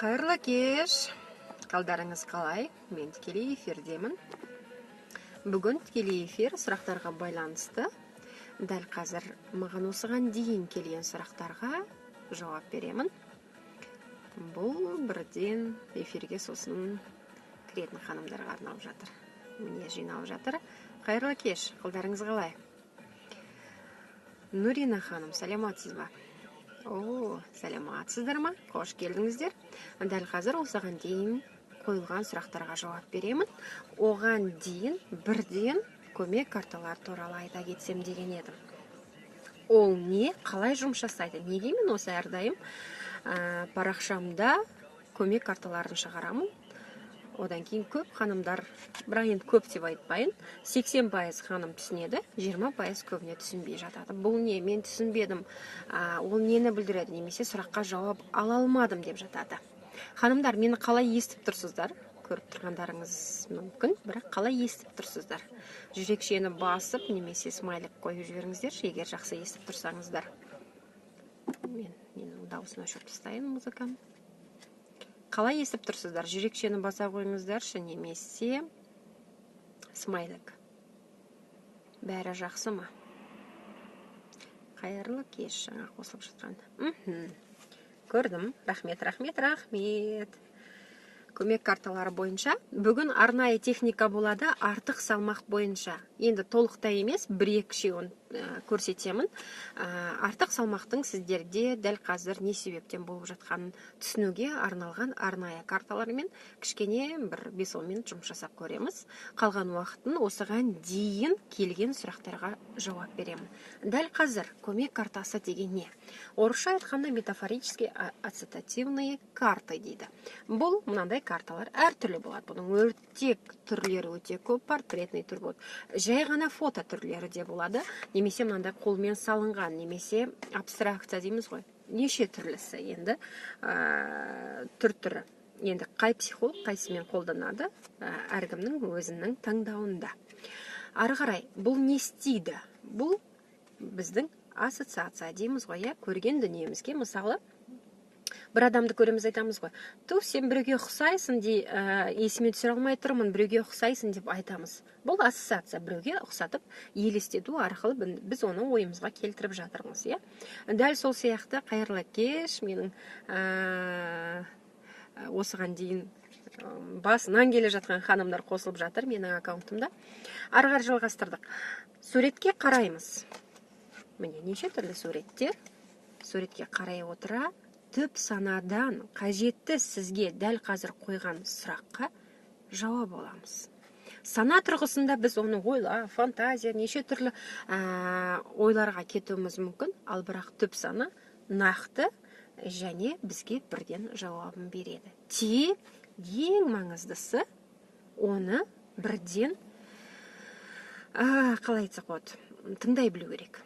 Қайырлы кеш! Қалдарыңыз қалай? Мен тікелей эфирдемін. Бүгін тікелей эфир сұрақтарға байланысты. Дәл қазір маған осыған дейін келген сұрақтарға жауап беремін. Бұл бірден эфирге сосын кіретін ханымдарға арналып жатыр. Міне, жиналып жатыр. Қайырлы кеш, қалдарыңыз қалай? Нурина ханым, саламатсыз ба? О, саламатсыздар ма? Қош келдіңіздер. Дәл қазір осыған дейін қойылған сұрақтарға жауап беремін. Оған дейін бірден көмек карталар туралы айта кетсем деген едім. Ол не, қалай жұмыс жасайды? Неге мен осы әрдайым парақшамда көмек карталарын шығарамын? Одан кейін көп ханымдар, бірақ енді көп деп айтпайын, 80% ханым түсінеді, 20% көбіне түсінбей жатады. Бұл не, мен түсінбедім, ол нені білдіреді, немесе сұраққа жауап ала алмадым деп жатады. Ханымдар, мені қалай естіп тұрсыздар? Көріп тұрғандарыңыз мүмкін, бірақ қалай естіп тұрсыздар? Жүрекшені басып, немесе смайлик қойып жіберіңіздерші, егер жақсы естіп тұрсаңыздар. Мен дауысын өшіріп тастайын музыканы. Қалай естіп тұрсыздар? Жүрекшені баса қойыңыздаршы, немесе смайлик. Бәрі жақсы ма? Қайырлы кеш, жаңа қосылып жатқан. Көрдім. Рахмет, рахмет, рахмет. Көмек карталары бойынша бүгін арнайы техника болады, артық салмақ бойынша. Енді толықтай емес, бір-екі шеуін көрсетемін. Артық салмақтың сіздерде дәл қазір не себептен болып жатқанын түсінуге арналған арнайы карталармен кішкене бір 5-10 минут жұмыс жасап көреміз. Қалған уақытын осыған дейін келген сұрақтарға жауап беремін. Дәл қазір көмек картасы деген не? Орысша айтқанда метафорические ассоциативные карты дейді. Бұл мынандай карталар әртүрлі болады. Бұның өте түрлері өте көп, портретный түр болады. Жай ғана фото түрлері де болады, немесе мынандай қолмен салынған, немесе абстракция дейміз ғой. Неше түрлісі енді, түр-түрі. Енді қай психолог қайсымен қолданады, әркімнің өзінің таңдауында. Ары қарай, бұл не істейді? Бұл біздің ассоциация дейміз ғой, иә, көрген дүниемізге, мысалы, бір адамды көреміз, айтамыз ғой, ту, сен біреуге ұқсайсың дей, есіме түсіре алмай тұрмын, біреуге ұқсайсың деп айтамыз. Бұл ассоциация, біреуге ұқсатып елестету арқылы біз оны ойымызға келтіріп жатырмыз, иә. Дәл сол сияқты, қайырлы кеш, менің осыған дейін басынан келе жатқан ханымдар қосылып жатыр менің аккаунтымда. Ары қарай жалғастырдық. Суретке қараймыз. Міне, неше түрлі суреттер. Суретке қарай отыра, түп санадан қажетті сізге дәл қазір қойған сұраққа жауап аламыз. Сана тұрғысында біз оны ойла, фантазия, неше түрлі ойларға кетуіміз мүмкін, ал бірақ түп сана нақты және бізге бірден жауабын береді. Тек ең маңыздысы оны бірден, қалай айтсақ болады, тыңдай білу керек.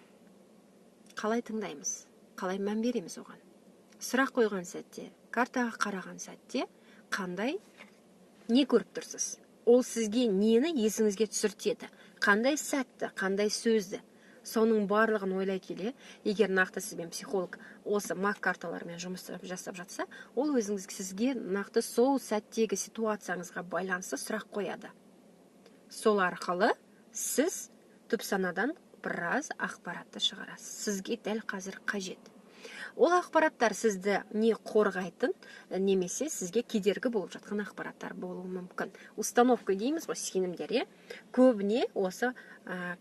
Қалай тыңдаймыз? Қалай мән береміз оған? Сұрақ қойған сәтте, картаға қараған сәтте қандай не көріп тұрсыз? Ол сізге нені есіңізге түсіртеді? Қандай сәтті, қандай сөзді? Соның барлығын ойлай келе, егер нақты сізбен психолог осы мак карталарымен жұмыс жасап жатса, ол өзіңіз сізге нақты сол сәттегі ситуацияңызға байланысты сұрақ қояды. Сол арқылы сіз түп санадан біраз ақпаратты шығарасыз. Сізге дәл қазір қажет. Ол ақпараттар сізді не қорғайтын, немесе сізге кедергі болып жатқан ақпараттар болуы мүмкін. Установка дейміз ғой, сенімдер, иә? Көбіне осы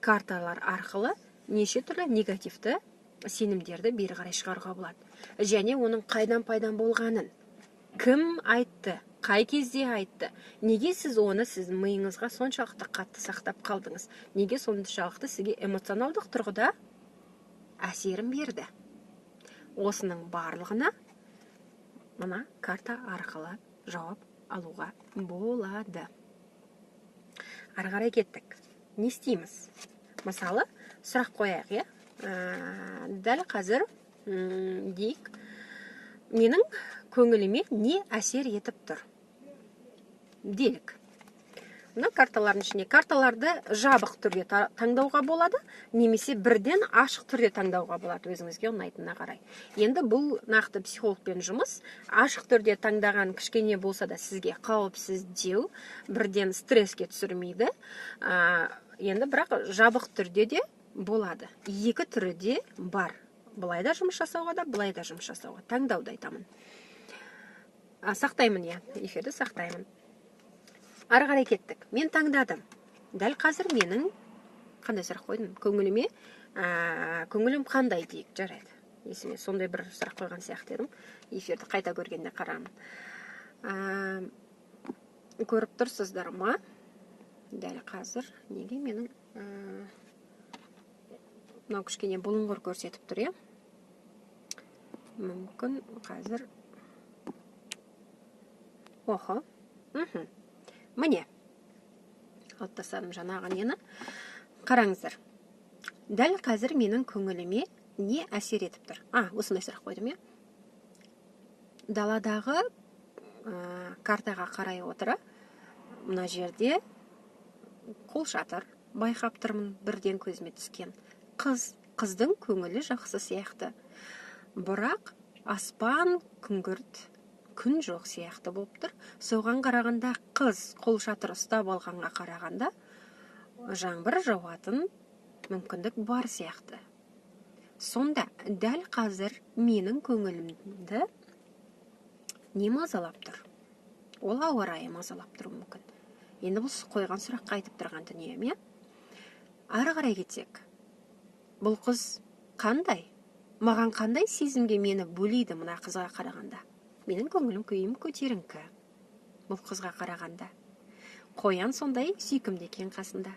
карталар арқылы неше түрлі негативті сенімдерді бері қарай шығаруға болады. Және оның қайдан пайда болғанын, кім айтты, қай кезде айтты, неге сіз оны сіздің миыңызға соншалықты қатты сақтап қалдыңыз, неге соншалықты сізге эмоционалдық тұрғыда әсерін берді. Осының барлығына мына карта арқылы жауап алуға болады. Ары қарай кеттік. Не істейміз? Мысалы, сұрақ қояйық, иә? Дәл қазір, дейік, менің көңіліме не әсер етіп тұр? Делік. Мына карталардың ішінде карталарды жабық түрде таңдауға болады, немесе бірден ашық түрде таңдауға болады, өзіңізге ұнайтынына қарай. Енді бұл нақты психологпен жұмыс. Ашық түрде таңдаған кішкене болса да сізге қауіпсіздеу, бірден стресске түсірмейді. Енді бірақ жабық түрде де болады. Екі түрі де бар. Былай да жұмыс жасауға да, былай да жұмыс жасауға. Таңдауды айтамын. Сақтаймын, иә, эфирді сақтаймын. Ары қарай кеттік. Мен таңдадым. Дәл қазір менің қандай сұрақ қойдым? Көңіліме, көңілім қандай дейік, жарайды. Есіме сондай бір сұрақ қойған сияқты едім. Эфирді қайта көргенде қарамын. Көріп тұрсыздар ма? Дәл қазір неге менің мынау кішкене бұлыңғыр көрсетіп тұр, иә? Мүмкін қазір. Охо. Міне, алып тастадым жаңағы нені. Қараңыздар, дәл қазір менің көңіліме не әсер етіп тұр? Осындай сұрақ қойдым, иә? Даладағы картаға қарай отыра, мына жерде қолшатыр байқап тұрмын, бірден көзіме түскен. Қыздың көңілі жақсы сияқты. Бірақ аспан күңгірт, күн жоқ сияқты болып тұр. Соған қарағанда қыз қолшатыр ұстап алғанға қарағанда жаңбыр жауатын мүмкіндік бар сияқты. Сонда дәл қазір менің көңілімді не мазалап тұр? Ол ауа райы мазалап тұруы мүмкін. Енді бұл қойған сұраққа айтып тұрған дүнием, иә? Ары қарай кетсек. Бұл қыз қандай? Маған қандай сезімге мені бөлейді мына қызға қарағанда? Менің көңілім күйім көтеріңкі бұл қызға қарағанда. Қоян сондай сүйкімді екен қасында.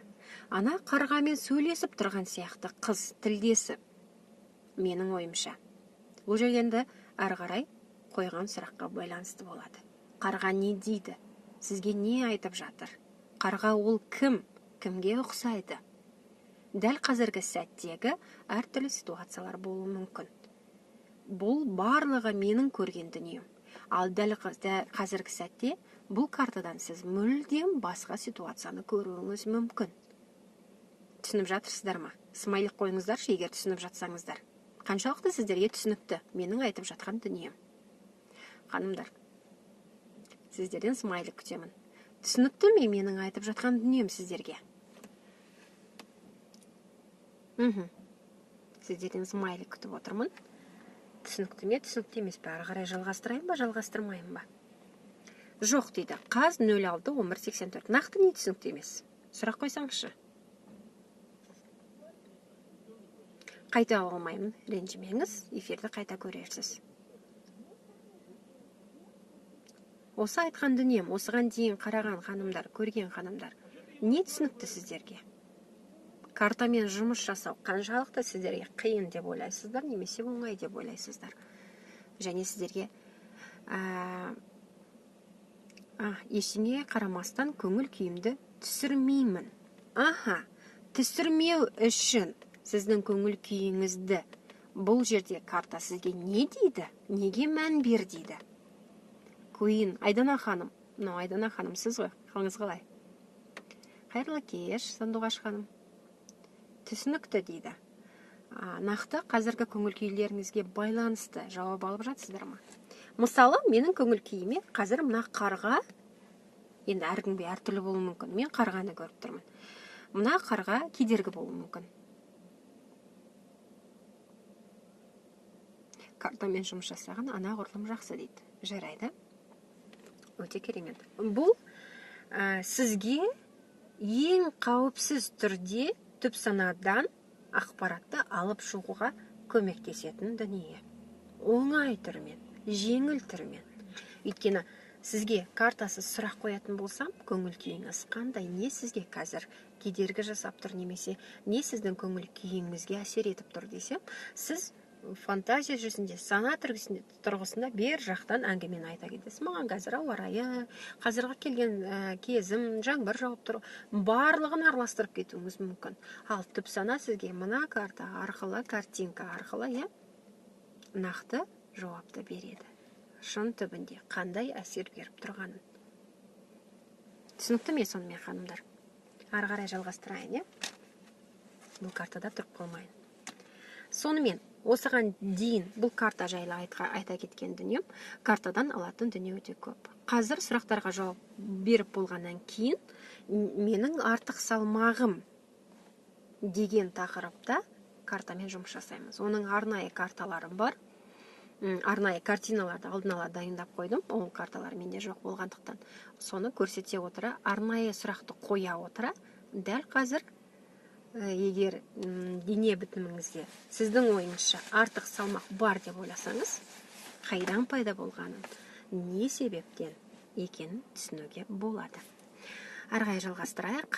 Ана қарғамен сөйлесіп тұрған сияқты қыз тілдесіп. Менің ойымша. Бұл жерде енді ары қарай қойған сұраққа байланысты болады. Қарға не дейді? Сізге не айтып жатыр? Қарға ол кім? Кімге ұқсайды? Дәл қазіргі сәттегі әртүрлі ситуациялар болуы мүмкін. Бұл барлығы менің көрген дүнием. Ал дәл қазіргі сәтте бұл картадан сіз мүлдем басқа ситуацияны көруіңіз мүмкін. Түсініп жатырсыздар ма? Смайлик қойыңыздаршы, егер түсініп жатсаңыздар. Қаншалықты сіздерге түсінікті менің айтып жатқан дүнием? Ханымдар, сіздерден смайлик күтемін. Түсінікті ме менің айтып жатқан дүнием сіздерге? Сіздерден смайлик күтіп отырмын. Түсінікті ме, түсінікті емес пе? Ары қарай жалғастырайын ба, жалғастырмайын ба? Жоқ дейді. Қаз 06 11 84. Нақты не түсінікті емес? Сұрақ қойсаңызшы. Қайта алмаймын, ренжімеңіз, эфирді қайта көрерсіз. Осы айтқан дүнием, осыған дейін қараған ханымдар, көрген ханымдар, не түсінікті сіздерге? Картамен жұмыс жасау қаншалықты сіздерге қиын деп ойлайсыздар, немесе оңай деп ойлайсыздар? Және сіздерге ештеңеге қарамастан көңіл күйімді түсірмеймін. Аха, түсірмеу үшін сіздің көңіл күйіңізді бұл жерде карта сізге не дейді, неге мән бер дейді? Куин, Айдана ханым. Мынау Айдана ханым сіз ғой, қалыңыз қалай? Қайырлы кеш, Сандуғаш ханым. Түсінікті дейді. Нақты қазіргі көңіл күйлеріңізге байланысты жауап алып жатсыздар ма? Мысалы, менің көңіл күйіме қазір мына қарға, енді әркімге әртүрлі болуы мүмкін. Мен қарғаны көріп тұрмын. Мына қарға кедергі болуы мүмкін. Картамен жұмыс жасаған анағұрлым жақсы дейді. Жарайды. Өте керемет. Бұл сізге ең қауіпсіз түрде түп санадан ақпаратты алып шығуға көмектесетін дүние. Оңай түрмен, жеңіл түрмен. Өйткені сізге картасыз сұрақ қоятын болсам, көңіл күйіңіз қандай, не сізге қазір кедергі жасап тұр, немесе не сіздің көңіл күйіңізге әсер етіп тұр десем, сіз фантазия жүзінде, сана тұрғысында бер жақтан әңгімені айта кетесіз. Маған қазір ауа райы, қазіргі келген кезім, жаңбыр жауып тұр, барлығын араластырып кетуіңіз мүмкін. Ал түп сана сізге мына карта арқылы, картинка арқылы, иә, нақты жауапты береді. Шын түбінде қандай әсер беріп тұрғанын. Түсінікті ме сонымен, ханымдар? Ары қарай жалғастырайын, иә? Бұл картада тұрып қалмайын. Сонымен, осыған дейін бұл карта жайлы айта кеткен дүнием, картадан алатын дүние өте көп. Қазір сұрақтарға жауап беріп болғаннан кейін менің артық салмағым деген тақырыпта картамен жұмыс жасаймыз. Оның арнайы карталары бар. Арнайы картиналарды алдын ала дайындап қойдым. Ол карталар менде жоқ болғандықтан соны көрсете отыра, арнайы сұрақты қоя отыра, дәл қазір егер дене бітіміңізде сіздің ойыңызша артық салмақ бар деп ойласаңыз, қайдан пайда болғанын, не себептен екенін түсінуге болады. Ары қарай жалғастырайық.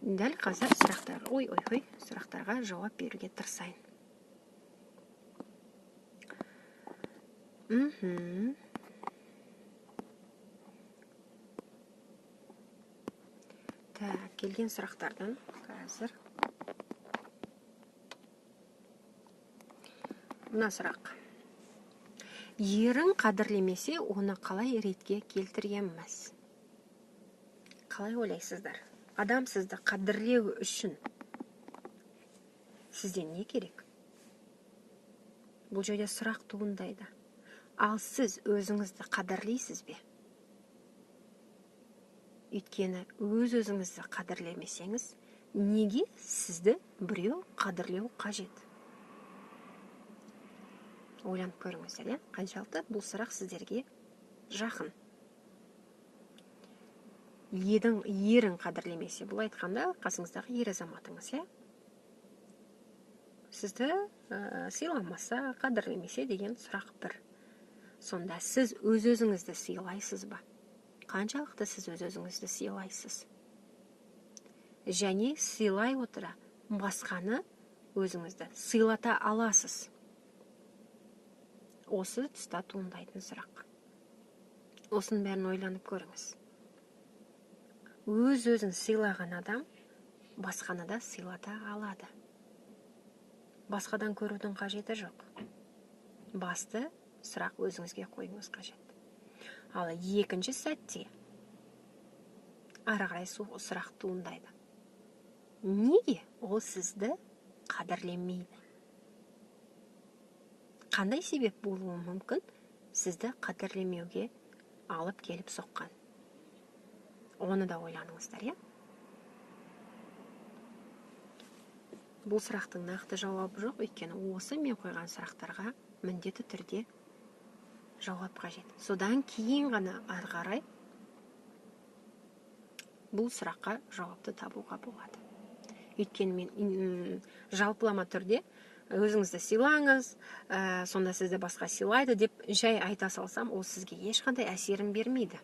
Дәл қазір сұрақтарға жауап беруге тырысайын. Так, келген сұрақтардан қазір. Мына сұрақ. Ерін қадірлемесе, оны қалай ретке келтіреміз? Қалай ойлайсыздар? Адам сізді қадірлеу үшін сізден не керек? Бұл жерде сұрақ туындайды. Ал сіз өзіңізді қадірлейсіз бе? Өйткені өз-өзіңізді қадірлемесеңіз, неге сізді біреу қадірлеу қажет? Ойланып көріңіздер, иә? Қаншалықты бұл сұрақ сіздерге жақын. Ерін қадірлемесе, бұл айтқанда қасыңыздағы ер азаматыңыз, иә? Сізді сыйламаса, қадірлемесе деген сұрақ бір. Сонда сіз өз-өзіңізді сыйлайсыз ба? Қаншалықты сіз өз-өзіңізді сыйлайсыз? Және сыйлай отыра басқаны өзіңізді сыйлата аласыз? Осы тұста туындайтын сұрақ. Осының бәрін ойланып көріңіз. Өз-өзін сыйлаған адам басқаны да сыйлата алады. Басқадан көрудің қажеті жоқ. Басты сұрақ өзіңізге қоюыңыз қажет. Ал екінші сәтте ары қарай сұрақ туындайды. Неге ол сізді қадірлемейді? Қандай себеп болуы мүмкін сізді қадірлемеуге алып келіп соққан? Оны да ойланыңыздар, иә? Бұл сұрақтың нақты жауабы жоқ, өйткені осы мен қойған сұрақтарға міндетті түрде жауап қажет. Содан кейін ғана ары қарай бұл сұраққа жауапты табуға болады. Өйткені мен жалпылама түрде өзіңізді сыйлаңыз, сонда сізді басқа сыйлайды деп жай айта салсам, ол сізге ешқандай әсерін бермейді.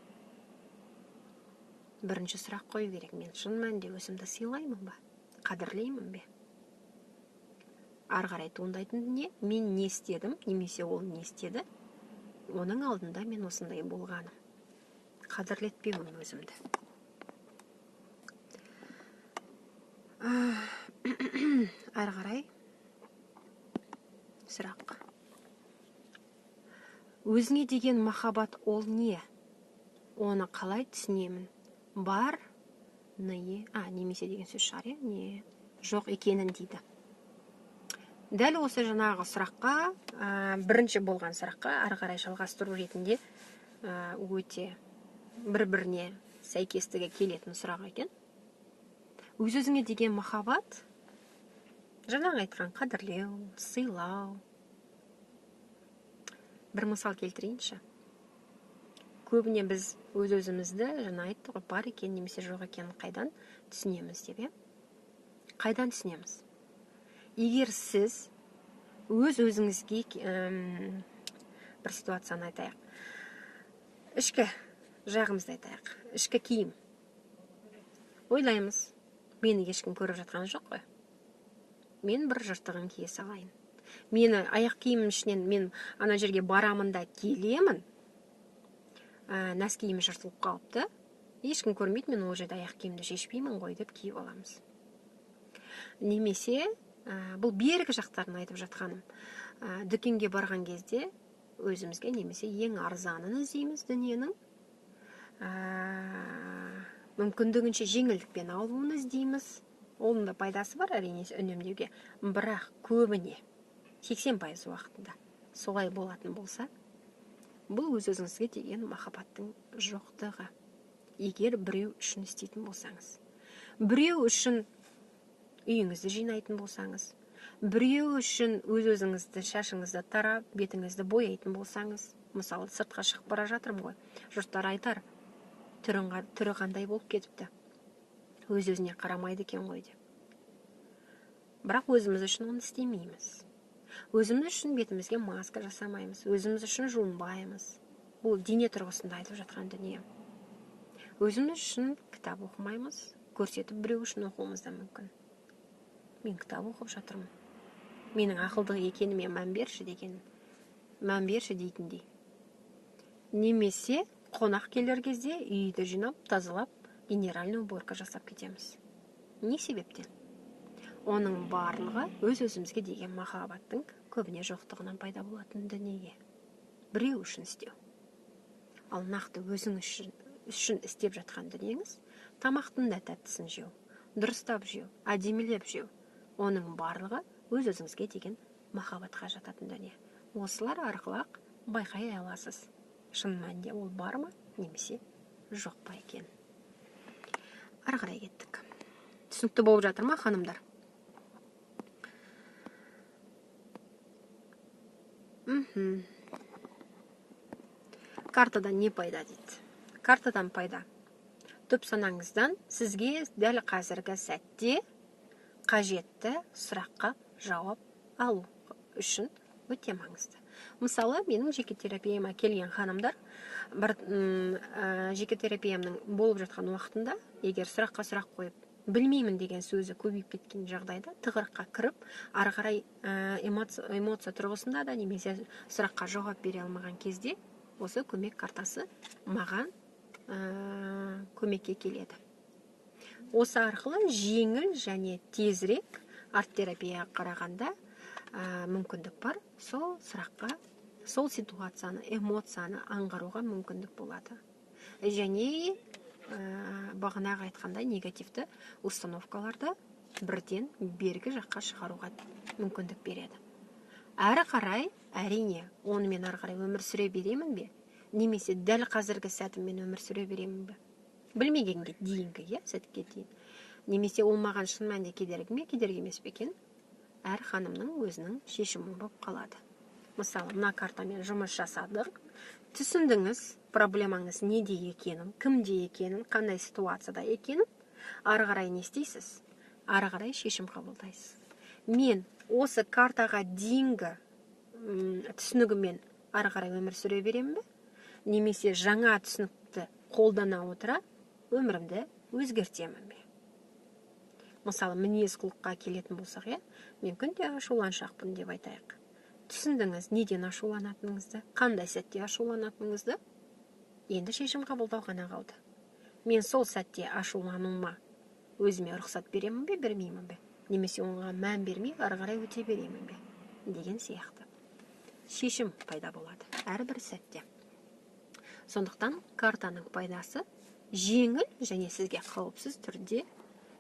Бірінші сұрақ қою керек. Мен шын мәнінде өзімді сыйлаймын ба? Қадірлеймін бе? Ары қарай туындайтын дүние, мен не істедім, немесе ол не істеді, оның алдында мен осындай болғаным. Қадірлетпеуім өзімді. Ары қарай сұрақ. Өзіңе деген махаббат ол не? Оны қалай түсінемін? Бар, не, немесе деген сөз шығар, иә? Не, жоқ екенін дейді. Дәл осы жаңағы сұраққа, бірінші болған сұраққа ары қарай жалғастыру ретінде өте бір-біріне сәйкестігі келетін сұрақ екен. Өз-өзіңе деген махаббат, жаңағы айтқан қадірлеу, сыйлау. Бір мысал келтірейінші. Көбіне біз өз-өзімізді, жаңа айттық ғой, бар екен немесе жоқ екенін қайдан түсінеміз деп, иә? Қайдан түсінеміз? Егер сіз өз-өзіңізге бір ситуацияны айтайық. Ішкі жағымызды айтайық. Ішкі киім. Ойлаймыз, мені ешкім көріп жатқан жоқ қой. Мен бір жыртығын кие салайын. Мені аяқ киімім ішінен мен ана жерге барамын да келемін. Нәс киімі жыртылып қалыпты. Ешкім көрмейді, мен ол жерде аяқ киімді шешпеймін ғой деп киіп аламыз. Немесе бұл бергі жақтарын айтып жатқаным. Дүкенге барған кезде Өзімізге немесе ең арзанын іздейміз дүниенің. Мүмкіндігінше жеңілдікпен алуын іздейміз. Оның да пайдасы бар әрине үнемдеуге, бірақ көбіне 80% уақытында солай болатын болса, бұл өз өзіңізге деген махаббаттың жоқтығы. Егер біреу үшін істейтін болсаңыз, біреу үшін үйіңізді жинайтын болсаңыз, біреу үшін өз өзіңізді, шашыңызды тарап, бетіңізді бояйтын болсаңыз, мысалы, сыртқа шығып бара жатырмын ғой, жұрттар айтар, түрі қандай болып кетіпті, өз өзіне қарамайды екен ғой деп. Бірақ өзіміз үшін оны істемейміз. Өзіміз үшін бетімізге маска жасамаймыз, өзіміз үшін жуынбаймыз. Бұл дене тұрғысында айтып жатқан дүние. Өзіміз үшін кітап оқымаймыз, көрсетіп біреу үшін оқуымыз да мүмкін. Мен кітап оқып жатырмын, менің ақылды екеніме мән берші деген, мән берші дейтіндей. Немесе қонақ келер кезде үйді жинап, тазалап, генеральный уборка жасап кетеміз. Не себептен? Оның барлығы өз өзімізге деген махаббаттың көбіне жоқтығынан пайда болатын дүние. Біреу үшін істеу. Ал нақты өзің үшін істеп жатқан дүниеңіз, тамақтың да тәттісін жеу, дұрыстап жеу, әдемілеп жеу, оның барлығы өз өзіңізге деген махаббатқа жататын дүние. Осылар арқылы-ақ байқай аласыз. Шын мәнінде ол бар ма, немесе жоқ па екен. Ары қарай кеттік. Түсінікті болып жатыр ма, ханымдар? Картадан не пайда дейді? Картадан пайда. Түп санаңыздан сізге дәл қазіргі сәтте қажетті сұраққа жауап алу үшін өте маңызды. Мысалы, менің жеке терапияма келген ханымдар, бір жеке терапиямның болып жатқан уақытында, егер сұраққа сұрақ қойып, білмеймін деген сөзі көбейіп кеткен жағдайда тығырыққа кіріп, ары қарай эмоция тұрғысында да немесе сұраққа жауап бере алмаған кезде, осы көмек картасы маған көмекке келеді. Осы арқылы жеңіл және тезірек арт-терапияға қарағанда мүмкіндік бар, сол сұраққа, сол ситуацияны, эмоцияны аңғаруға мүмкіндік болады. Және бағанағы айтқандай негативті установкаларды бірден бергі жаққа шығаруға мүмкіндік береді. Әрі қарай, әрине, онымен ары қарай өмір сүре беремін бе? Немесе дәл қазіргі сәтіммен өмір сүре беремін бе? Білмегенге дейінгі, иә, сәтке дейін. Немесе ол маған шын мәнінде кедергі ме, кедергі емес пе екен? Әр ханымның өзінің шешімі болып қалады. Мысалы, мына картамен жұмыс жасадық. Түсіндіңіз, проблемаңыз неде екенін, кімде екенін, қандай ситуацияда екенін. Ары қарай не істейсіз? Ары қарай шешім қабылдайсыз. Мен осы картаға дейінгі түсінігіммен ары қарай өмір сүре беремін бе? Немесе жаңа түсінікті қолдана отыра өмірімді өзгертемін бе? Мысалы, мінез құлыққа келетін болсақ, иә, мен күнде ашуланшақпын деп айтайық. Түсіндіңіз, неден ашуланатыныңызды, қандай сәтте ашуланатыныңызды, енді шешім қабылдау ғана қалды. Мен сол сәтте ашулануыма өзіме рұқсат беремін бе, бермеймін бе? Немесе оған мән бермей, ары қарай өте беремін бе? Деген сияқты. Шешім пайда болады әрбір сәтте. Сондықтан картаның пайдасы жеңіл және сізге қауіпсіз түрде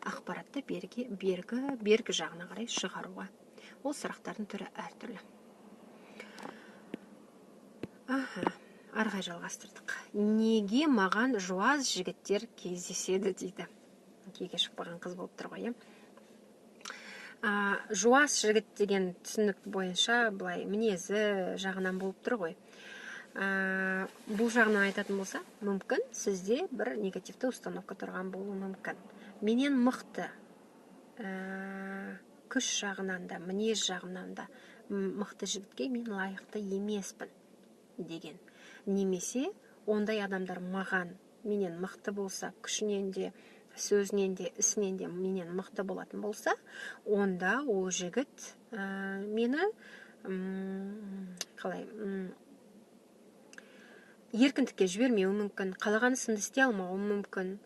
ақпаратты бергі жағына қарай шығаруға. Ол сұрақтардың түрі әртүрлі. Ары қарай жалғастырдық. Неге маған жуаз жігіттер кездеседі дейді. Күйеуге шықпаған қыз болып тұр ғой, иә? Жуас жігіт деген түсінік бойынша былай мінезі жағынан болып тұр ғой. Бұл жағынан айтатын болса, мүмкін сізде бір негативті установка тұрған болуы мүмкін. Менен мықты, күш жағынан да, мінез жағынан да мықты жігітке мен лайықты емеспін деген. Немесе ондай адамдар маған менен мықты болса, күшінен де, сөзінен де, ісінен де менен мықты болатын болса, онда ол жігіт мені қалай еркіндікке жібермеуі мүмкін, қалаған ісімді істей алмауы мүмкін,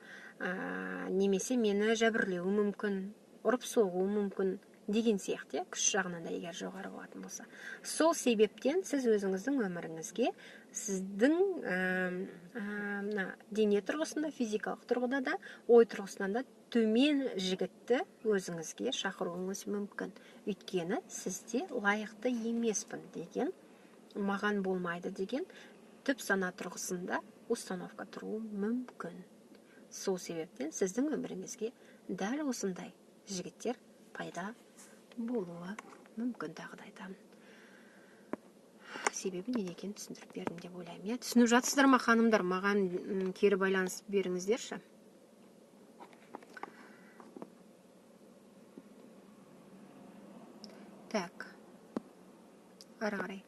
немесе мені жәбірлеуі мүмкін, ұрып соғуы мүмкін деген сияқты, күш жағынан да егер жоғары болатын болса. Сол себептен сіз өзіңіздің өміріңізге сіздің мына дене тұрғысында, физикалық тұрғыда да, ой тұрғысынан да төмен жігітті өзіңізге шақыруыңыз мүмкін. Өйткені сізде лайықты емеспін деген, маған болмайды деген түп сана тұрғысында установка тұруы мүмкін. Сол себептен сіздің өміріңізге дәл осындай жігіттер пайда болуы мүмкін, тағы да айтамын. Себебі неде екенін түсіндіріп бердім деп ойлаймын. Иә, түсініп жатсыздар ма, ханымдар? Маған кері байланыс беріңіздерші. Так, ары қарай.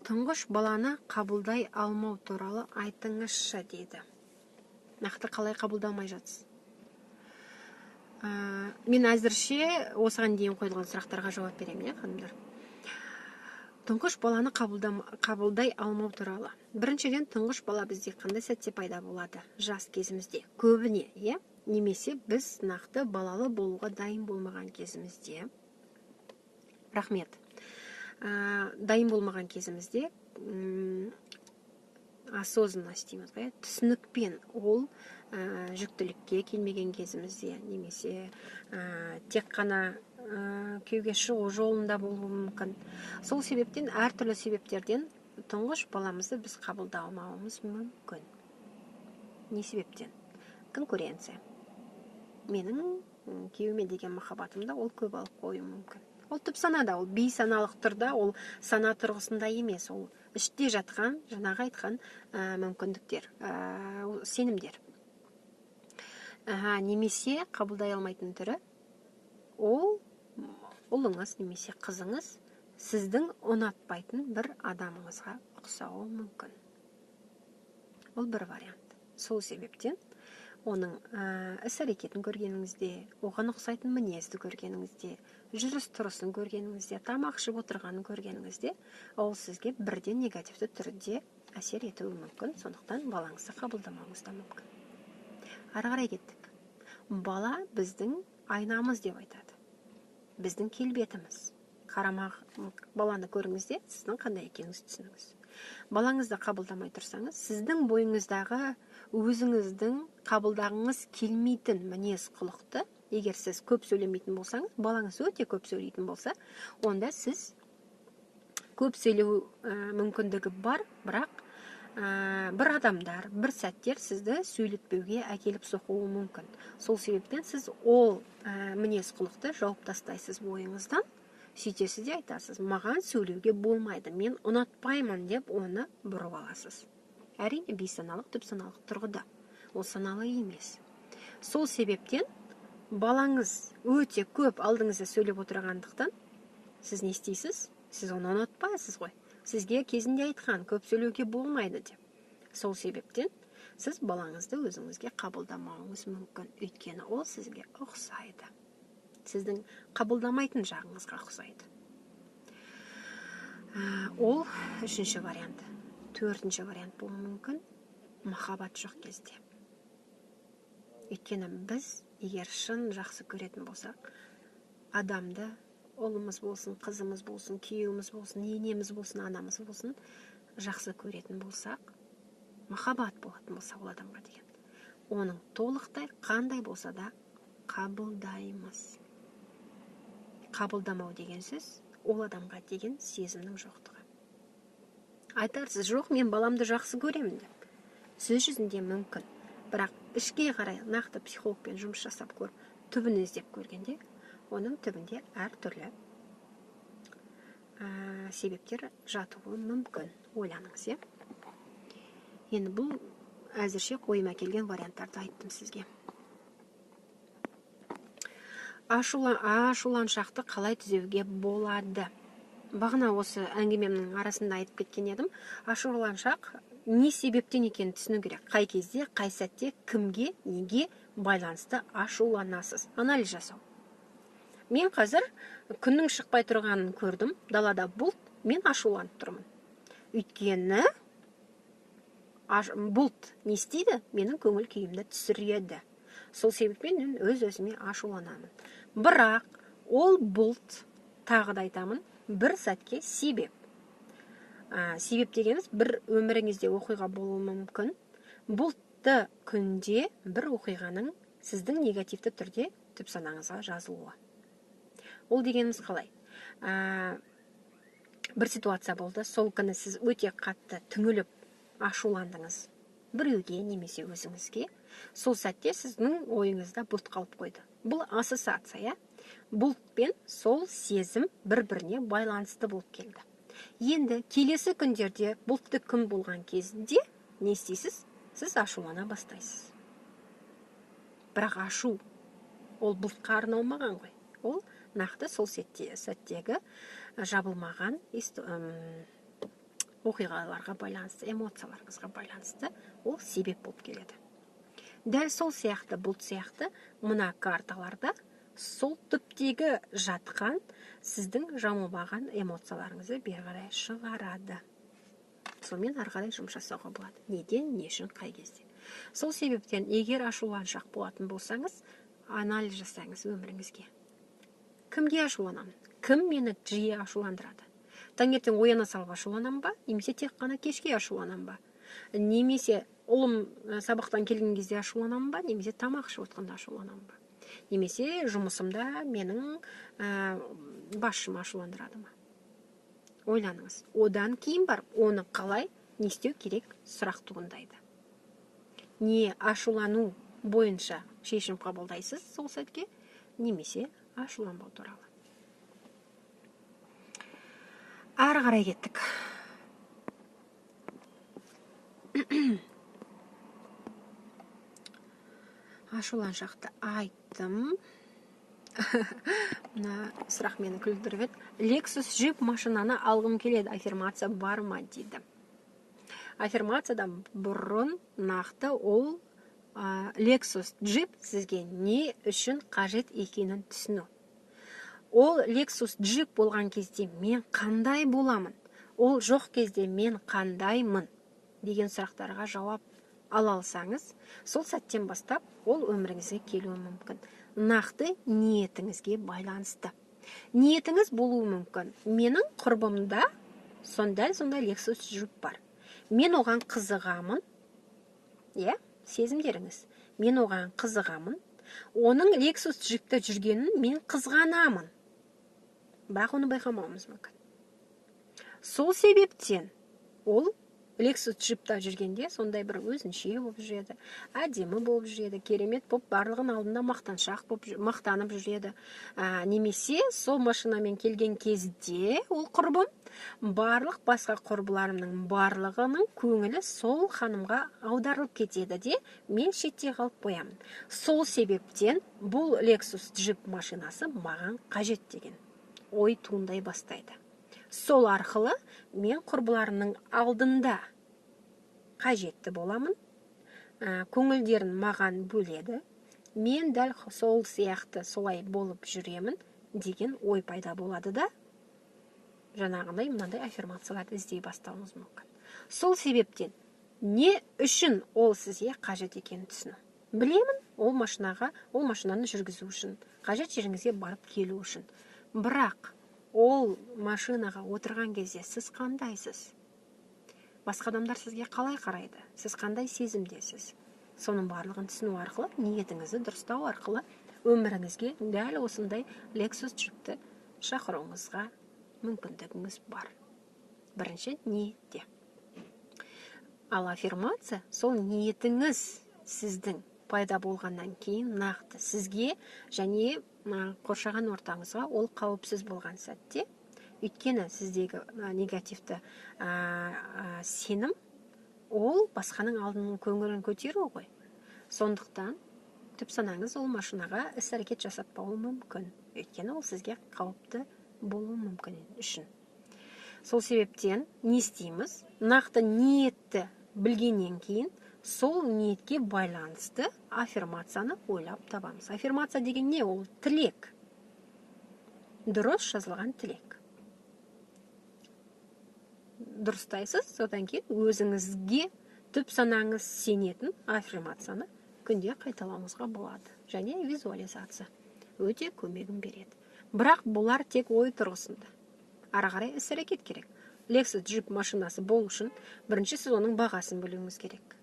Тұңғыш баланы қабылдай алмау туралы айтыңызшы дейді. Нақты қалай қабылдамай жатсыз? Мен әзірше осыған дейін қойылған сұрақтарға жауап беремін, иә, ханымдар. Тұңғыш баланы қабылдай алмау туралы. Біріншіден, тұңғыш бала бізде қандай сәтте пайда болады? Жас кезімізде, көбіне, иә? Немесе біз нақты балалы болуға дайын болмаған кезімізде. Рахмет. Дайын болмаған кезімізде осознанность дейміз ғой, түсінікпен ол жүктілікке келмеген кезімізде, немесе тек қана күйеуге шығу жолында болуы мүмкін. Сол себептен әртүрлі себептерден тұңғыш баламызды біз қабылдамауымыз мүмкін. Не себептен? Конкуренция. Менің күйеуіме деген махаббатымда ол көп алып қоюы мүмкін. Ол түп санада, ол бейсаналық тұрда, ол сана тұрғысында емес, ол іште жатқан, жаңағы айтқан мүмкіндіктер, сенімдер. Немесе қабылдай алмайтын түрі, ол ұлыңыз немесе қызыңыз сіздің ұнатпайтын бір адамыңызға ұқсауы мүмкін. Ол бір вариант. Сол себептен оның іс-әрекетін көргеніңізде, оған ұқсайтын мінезді көргеніңізде, жүріс-тұрысын көргеніңізде, тамақ ішіп отырғанын көргеніңізде, ол сізге бірден негативті түрде әсер етуі мүмкін. Сондықтан балаңызды қабылдамауыңыз да мүмкін. Ары қарай кеттік. Бала біздің айнамыз деп айтады. Біздің келбетіміз. Қарамақ баланы көріңіз де, сіздің қандай екеніңізді түсініңіз. Балаңызды қабылдамай тұрсаңыз, сіздің бойыңыздағы өзіңіздің қабылдағыңыз келмейтін мінез құлықты, егер сіз көп сөйлемейтін болсаңыз, балаңыз өте көп сөйлейтін болса, онда сіз көп сөйлеу мүмкіндігі бар, бірақ бір адамдар, бір сәттер сізді сөйлетпеуге әкеліп соқуы мүмкін. Сол себептен сіз ол мінез құлықты жауып тастайсыз бойыңыздан, сөйтесіз де айтасыз, маған сөйлеуге болмайды, мен ұнатпаймын деп оны бұрып аласыз. Әрине, бейсаналық, түпсаналық тұрғыда. Ол саналы емес. Сол себептен балаңыз өте көп алдыңызда сөйлеп отырғандықтан, сіз не істейсіз? Сіз оны ұнатпайсыз ғой. Сізге кезінде айтқан, көп сөйлеуге болмайды деп. Сол себептен сіз балаңызды өзіңізге қабылдамауыңыз мүмкін. Өйткені ол сізге ұқсайды. Сіздің қабылдамайтын жағыңызға ұқсайды. Ол үшінші вариант. Төртінші вариант болуы мүмкін, махаббат жоқ кезде. Өйткені біз егер шын жақсы көретін болсақ, адамды, ұлымыз болсын, қызымыз болсын, күйеуіміз болсын, енеміз болсын, анамыз болсын, жақсы көретін болсақ, махаббат болатын болса ол адамға деген, оның толықтай қандай болса да қабылдаймыз. Қабылдамау деген сөз ол адамға деген сезімнің жоқтығы. Айтарсыз, жоқ, мен баламды жақсы көремін деп. Сөз жүзінде мүмкін, бірақ ішке қарай нақты психологпен жұмыс жасап көріп, түбін іздеп көргенде, оның түбінде әртүрлі себептер жатуы мүмкін. Ойланыңыз, иә? Енді бұл әзірше ойыма келген варианттарды айттым сізге. Ашуланшақты қалай түзеуге болады? Бағана осы әңгімемнің арасында айтып кеткен едім. Ашуланшақ не себептен екенін түсіну керек. Қай кезде, қай сәтте, кімге, неге байланысты ашуланасыз? Анализ жасау. Мен қазір күннің шықпай тұрғанын көрдім. Далада бұлт, мен ашуланып тұрмын. Өйткені бұлт не істейді? Менің көңіл күйімді түсіреді. Сол себеппен мен өз-өзіме ашуланамын. Бірақ Ол бұлт, тағы да айтамын, бір сәтке себеп. Себеп дегеніміз бір өміріңізде оқиға болуы мүмкін. Бұлтты күнде бір оқиғаның сіздің негативті түрде түп санаңызға жазылуы. Ол дегеніміз қалай? Бір ситуация болды, сол күні сіз өте қатты түңіліп ашуландыңыз біреуге немесе өзіңізге. Сол сәтте сіздің ойыңызда бұлт қалып қойды. Бұл ассоциация, бұлт пен сол сезім бір-біріне байланысты болып келді. Енді келесі күндерде бұлтты күн болған кезінде не істейсіз? Сіз ашулана бастайсыз. Бірақ ашу ол бұлтқа арналмаған ғой. Ол нақты сол сәттегі жабылмаған оқиғаларға байланысты, эмоцияларыңызға байланысты ол себеп болып келеді. Дәл сол сияқты, бұлт сияқты мына карталарда сол түптегі жатқан сіздің жамылмаған эмоцияларыңызды бері қарай шығарады. Сонымен ары қарай жұмыс жасауға болады. Неден, не үшін, қай кезде. Сол себептен егер ашуланшақ болатын болсаңыз, анализ жасаңыз өміріңізге. Кімге ашуланамын? Кім мені жиі ашуландырады? Таңертең ояна салып ашуланамын ба? Немесе тек қана кешке ашуланамын ба? Немесе ұлым сабақтан келген кезде ашуланамын ба? Немесе тамақ ішіп отқанда ашуланамын ба? Немесе жұмысымда менің басшым ашуландырады ма? Ойланыңыз. Одан кейін барып оны қалай, не істеу керек сұрақ туындайды. Не ашулану бойынша шешім қабылдайсыз сол сәтке, немесе ашуланбау туралы. Ары қарай кеттік. Ашуланшақты айттым. Мына сұрақ мені күлдіріп еді. Lexus Jeep машинаны алғым келеді, аффирмация бар ма дейді. Аффирмациядан бұрын нақты ол Lexus Jeep сізге не үшін қажет екенін түсіну. Ол Lexus Jeep болған кезде мен қандай боламын? Ол жоқ кезде мен қандаймын? Деген сұрақтарға жауап ала алсаңыз, сол сәттен бастап ол өміріңізге келуі мүмкін. Нақты ниетіңізге байланысты. Ниетіңіз болуы мүмкін. Менің құрбымда дәл сондай Lexus Jeep бар. Мен оған қызығамын. Иә, сезімдеріңіз. Мен оған қызығамын. Оның Lexus Jeep'те жүргенін мен қызғанамын. Бірақ оны байқамауымыз мүмкін. Сол себептен ол Lexus Jeep'та жүргенде сондай бір өзінше болып жүреді, әдемі болып жүреді, керемет болып барлығын алдында мақтаншақ болып мақтанып жүреді. Немесе сол машинамен келген кезде ол құрбым барлық басқа құрбыларымның барлығының көңілі сол ханымға аударылып кетеді де, мен шетте қалып қоямын. Сол себептен бұл Lexus Jeep машинасы маған қажет деген ой туындай бастайды. Сол арқылы мен құрбыларымның алдында қажетті боламын, көңілдерін маған бөледі, мен дәл сол сияқты солай болып жүремін деген ой пайда болады да, жаңағындай мынандай аффирмацияларды іздей бастауыңыз мүмкін. Сол себептен не үшін ол сізге қажет екенін түсіну. Білемін, ол машинаны жүргізу үшін, қажет жеріңізге барып келу үшін. Бірақ ол машинаға отырған кезде сіз қандайсыз? Басқа адамдар сізге қалай қарайды? Сіз қандай сезімдесіз? Соның барлығын түсіну арқылы, ниетіңізді дұрыстау арқылы өміріңізге дәл осындай Lexus Jeep'ті шақыруыңызға мүмкіндігіңіз бар. Бірінші ниетте. Ал аффирмация сол ниетіңіз сіздің пайда болғаннан кейін нақты сізге және қоршаған ортаңызға ол қауіпсіз болған сәтте, өйткені сіздегі негативті сенім ол басқаның алдының көңілін көтеру ғой. Сондықтан түп санаңыз ол машинаға іс-әрекет жасатпауы мүмкін, өйткені ол сізге қауіпті болуы мүмкін үшін. Сол себептен не істейміз? Нақты ниетті білгеннен кейін сол ниетке байланысты аффирмацияны ойлап табамыз. Аффирмация деген не? Ол тілек. Дұрыс жазылған тілек. Дұрыстайсыз, содан кейін өзіңізге түп санаңыз сенетін аффирмацияны күнде қайталауыңызға болады. Және визуализация өте көмегін береді. Бірақ бұлар тек ой тұрғысында. Ары қарай іс-әрекет керек. Lexus Jeep машинасы болу үшін бірінші сіз оның бағасын білуіңіз керек.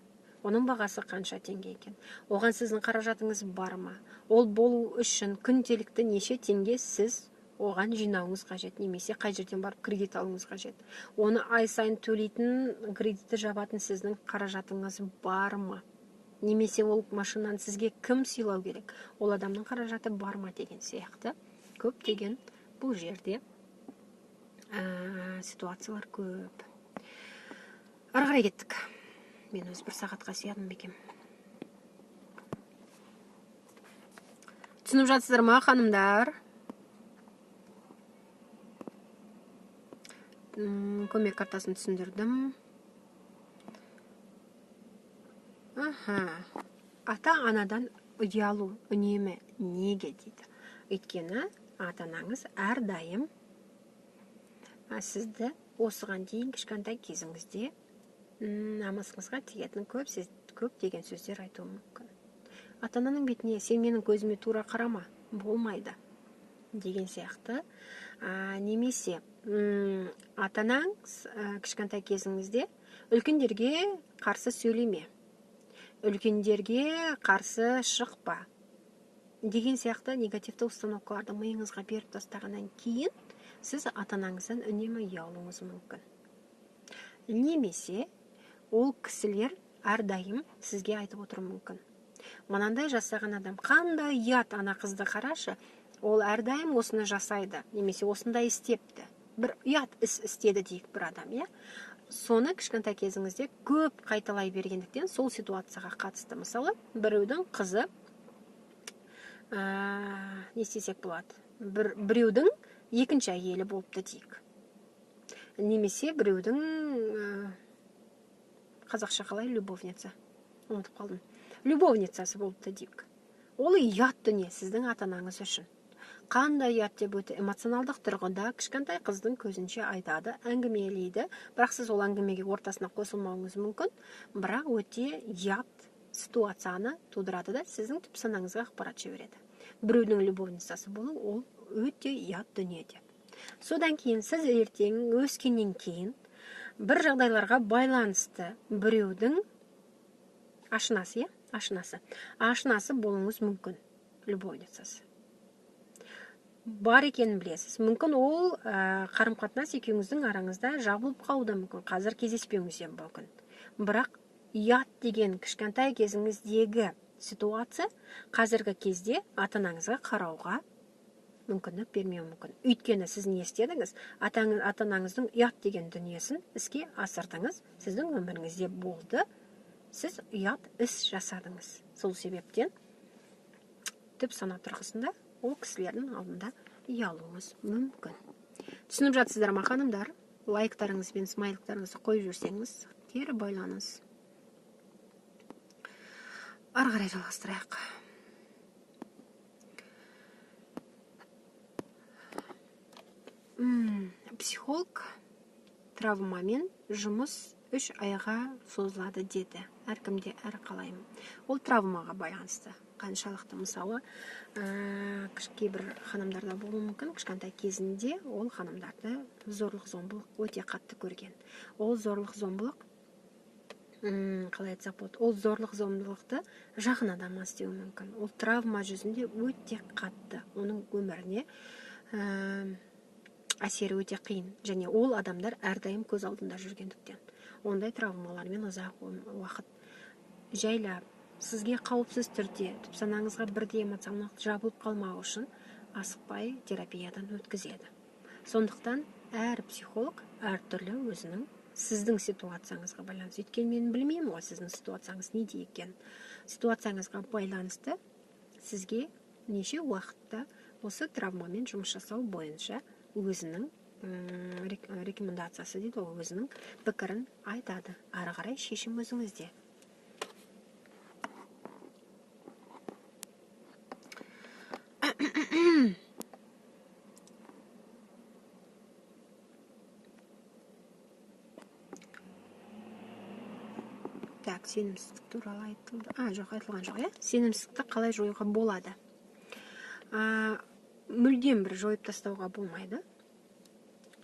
Оның бағасы қанша теңге екен? Оған сіздің қаражатыңыз бар ма? Ол болу үшін күнделікті неше теңге сіз оған жинауыңыз қажет, немесе қай жерден барып кредит алуыңыз қажет. Оны ай сайын төлейтін, кредитті жабатын сіздің қаражатыңыз бар ма? Немесе ол машинаны сізге кім сыйлау керек? Ол адамның қаражаты бар ма деген сияқты көптеген бұл жерде ситуациялар көп. Ары қарай кеттік. Мен өз бір сағатқа сиядым ба екен? Түсініп жатсыздар ма, ханымдар? Көмек картасын түсіндірдім. Аха. Ата-анадан ұялу үнемі неге дейді? Өйткені ата-анаңыз әрдайым сізді осыған дейін кішкентай кезіңізде намысыңызға тиетін көп деген сөздер айтуы мүмкін. Ата-ананың бетіне сен менің көзіме тура қарама, болмайды деген сияқты. Немесе ата-анаңыз кішкентай кезіңізде үлкендерге қарсы сөйлеме, үлкендерге қарсы шықпа деген сияқты негативті установкаларды миыңызға беріп тастағаннан кейін сіз ата-анаңыздан үнемі ұялуыңыз мүмкін. Немесе ол кісілер әрдайым сізге айтып отыруы мүмкін. Мынандай жасаған адам қандай ұят, ана қызды қарашы, ол әрдайым осыны жасайды, немесе осындай істепті. Бір ұят іс істеді дейік бір адам, иә? Соны кішкентай кезіңізде көп қайталай бергендіктен сол ситуацияға қатысты. Мысалы, біреудің қызы, не істесек болады? Біреудің екінші әйелі болыпты дейік. Немесе біреудің, қазақша қалай, любовница, ұмытып қалдым. Любовницасы болыпты дейік. Ол ұят дүние сіздің ата-анаңыз үшін. Қандай ұят деп өте эмоционалдық тұрғыда кішкентай қыздың көзінше айтады, әңгімелейді, бірақ сіз ол әңгімеге ортасына қосылмауыңыз мүмкін, бірақ өте ұят ситуацияны тудырады да сіздің түп санаңызға ақпарат жібереді. Біреудің любовницасы болу ол өте ұят дүние деп. Содан кейін сіз ертең өскеннен кейін бір жағдайларға байланысты біреудің ашынасы, иә? Ашынасы. Ашынасы болуыңыз мүмкін, любовницасы. Бар екенін білесіз. Мүмкін ол қарым-қатынас екеуіңіздің араңызда жабылып қалуы да мүмкін. Қазір кездеспеуіңіз де мүмкін. Бірақ ұят деген кішкентай кезіңіздегі ситуация қазіргі кезде ата-анаңызға қарауға мүмкіндік бермеуі мүмкін. Өйткені сіз не істедіңіз? Ата-анаңыздың ұят деген дүниесін іске асырдыңыз, сіздің өміріңізде болды, сіз ұят іс жасадыңыз. Сол себептен түп сана тұрғысында ол кісілердің алдында ұялуыңыз мүмкін. Түсініп жатсыздар ма, ханымдар? Лайктарыңыз бен смайликтарыңызды қойып жіберсеңіз, кері байланыс. Ары қарай жалғастырайық. Психолог травмамен жұмыс 3 айға созылады деді. Әркімде әр қалай. Ол травмаға байланысты. Қаншалықты, мысалы, кейбір ханымдарда болуы мүмкін, кішкентай кезінде ол ханымдарды зорлық-зомбылық өте қатты көрген. Ол зорлық-зомбылық, қалай айтсақ болады, ол зорлық-зомбылықты жақын адамға істеуі мүмкін. Ол травма жүзінде өте қатты, оның өміріне әсері өте қиын. Және ол адамдар әрдайым көз алдында жүргендіктен. Ондай травмалармен ұзақ уақыт жайлап, сізге қауіпсіз түрде, түп санаңызға бірдей эмоционалдық жабылып қалмау үшін асықпай терапиядан өткізеді. Сондықтан әр психолог әртүрлі өзінің сіздің ситуацияңызға байланысты. Өйткені мен білмеймін ғой сіздің ситуацияңыз неде екенін. Ситуацияңызға байланысты сізге неше уақытта осы травмамен жұмыс жасау бойынша өзінің рекомендациясы дейді ғой, өзінің пікірін айтады. Ары қарай шешім өзіңізде. Так, сенімсіздік туралы айтылды. Жоқ, айтылған жоқ, иә? Сенімсіздікті қалай жоюға болады? Мүлдем бір жойып тастауға болмайды.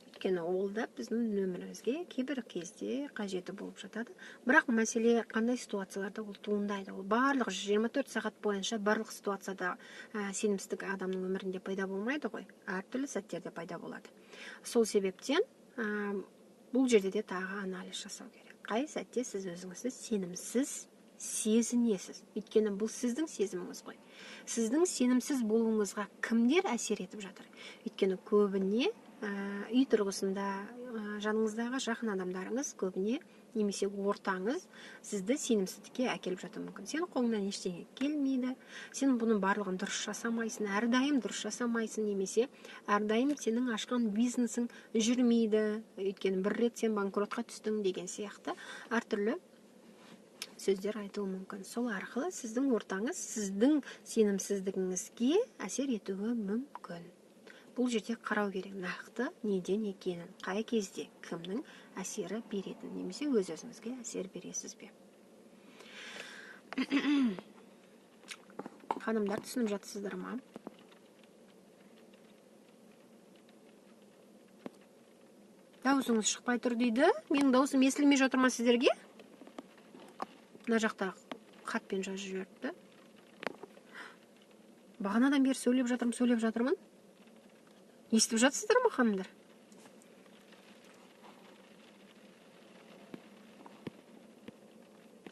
Өйткені ол да біздің өмірімізге кейбір кезде қажеті болып жатады. Бірақ мәселе қандай ситуацияларда ол туындайды. Ол барлық 24 сағат бойынша барлық ситуацияда сенімсіздік адамның өмірінде пайда болмайды ғой. Әртүрлі сәттерде пайда болады. Сол себептен бұл жерде де тағы анализ жасау керек. Қай сәтте сіз өзіңізді сенімсіз сезінесіз? Өйткені бұл сіздің сезіміңіз ғой. Сіздің сенімсіз болуыңызға кімдер әсер етіп жатыр? Өйткені көбіне үй тұрғысында жаныңыздағы жақын адамдарыңыз көбіне немесе ортаңыз сізді сенімсіздікке әкеліп жатуы мүмкін. Сенің қолыңнан ештеңе келмейді, сен бұның барлығын дұрыс жасамайсың, әрдайым дұрыс жасамайсың, немесе әрдайым сенің ашқан бизнесің жүрмейді, өйткені бір рет сен банкротқа түстің деген сияқты әртүрлі сөздер айтуы мүмкін. Сол арқылы сіздің ортаңыз сіздің сенімсіздігіңізге әсер етуі мүмкін. Бұл жерде қарау керек нақты неден екенін, қай кезде кімнің әсері беретінін, немесе өз-өзіңізге әсер бересіз бе? Ханымдар, түсініп жатсыздар ма? Дауысыңыз шықпай тұр дейді. Менің дауысым естілмей жатыр ма сіздерге? Мына жақта хатпен жазып жіберіпті. Бағанадан бері сөйлеп жатырмын, сөйлеп жатырмын. Естіп жатсыздар ма, ханымдар?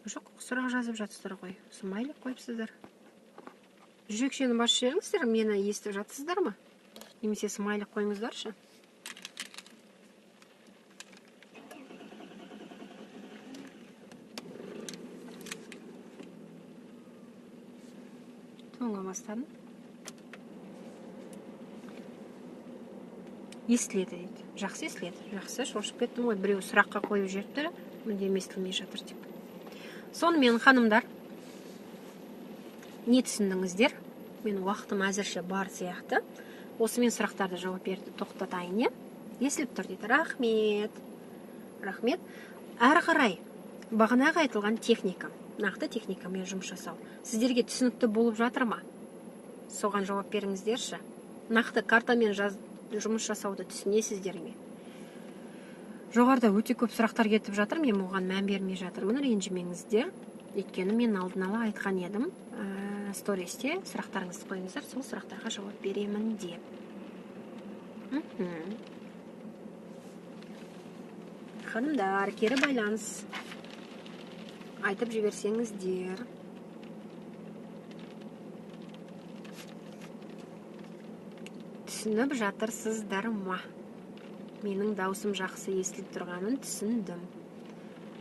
Жоқ, сұрақ жазып жатсыздар ғой. Смайлик қойыпсыздар. Жүрекшені басып жіберіңіздер, мені естіп жатсыздар ма? Немесе смайлик қойыңыздаршы. Тоңа бастадым. Естіледі дейді. Жақсы естіледі. Жақсы, шошып кеттім ғой. Біреу сұраққа қойып жіберіпті, мүлдем естілмей жатыр деп. Сонымен, ханымдар, не түсіндіңіздер? Мен уақытым әзірше бар сияқты. Осымен сұрақтарды жауап берді, тоқтатайын, иә? Естіліп тұр дейді. Рахмет. Рахмет. Әрі қарай бағанағы айтылған техника, нақты техникамен жұмыс жасау. Сіздерге түсінікті болып жатыр ма? Соған жауап беріңіздерші. Нақты картамен жұмыс жасауды түсінесіздер ме? Жоғарыда өте көп сұрақтар кетіп жатыр, мен оған мән бермей жатырмын, ренжімеңіздер. Өйткені мен алдын ала айтқан едім, стористе сұрақтарыңызды қойыңыздар, сол сұрақтарға жауап беремін деп. Ханымдар, кері байланыс айтып жіберсеңіздер. Түсініп жатырсыздар ма? Менің даусым жақсы естіліп тұрғанын түсіндім.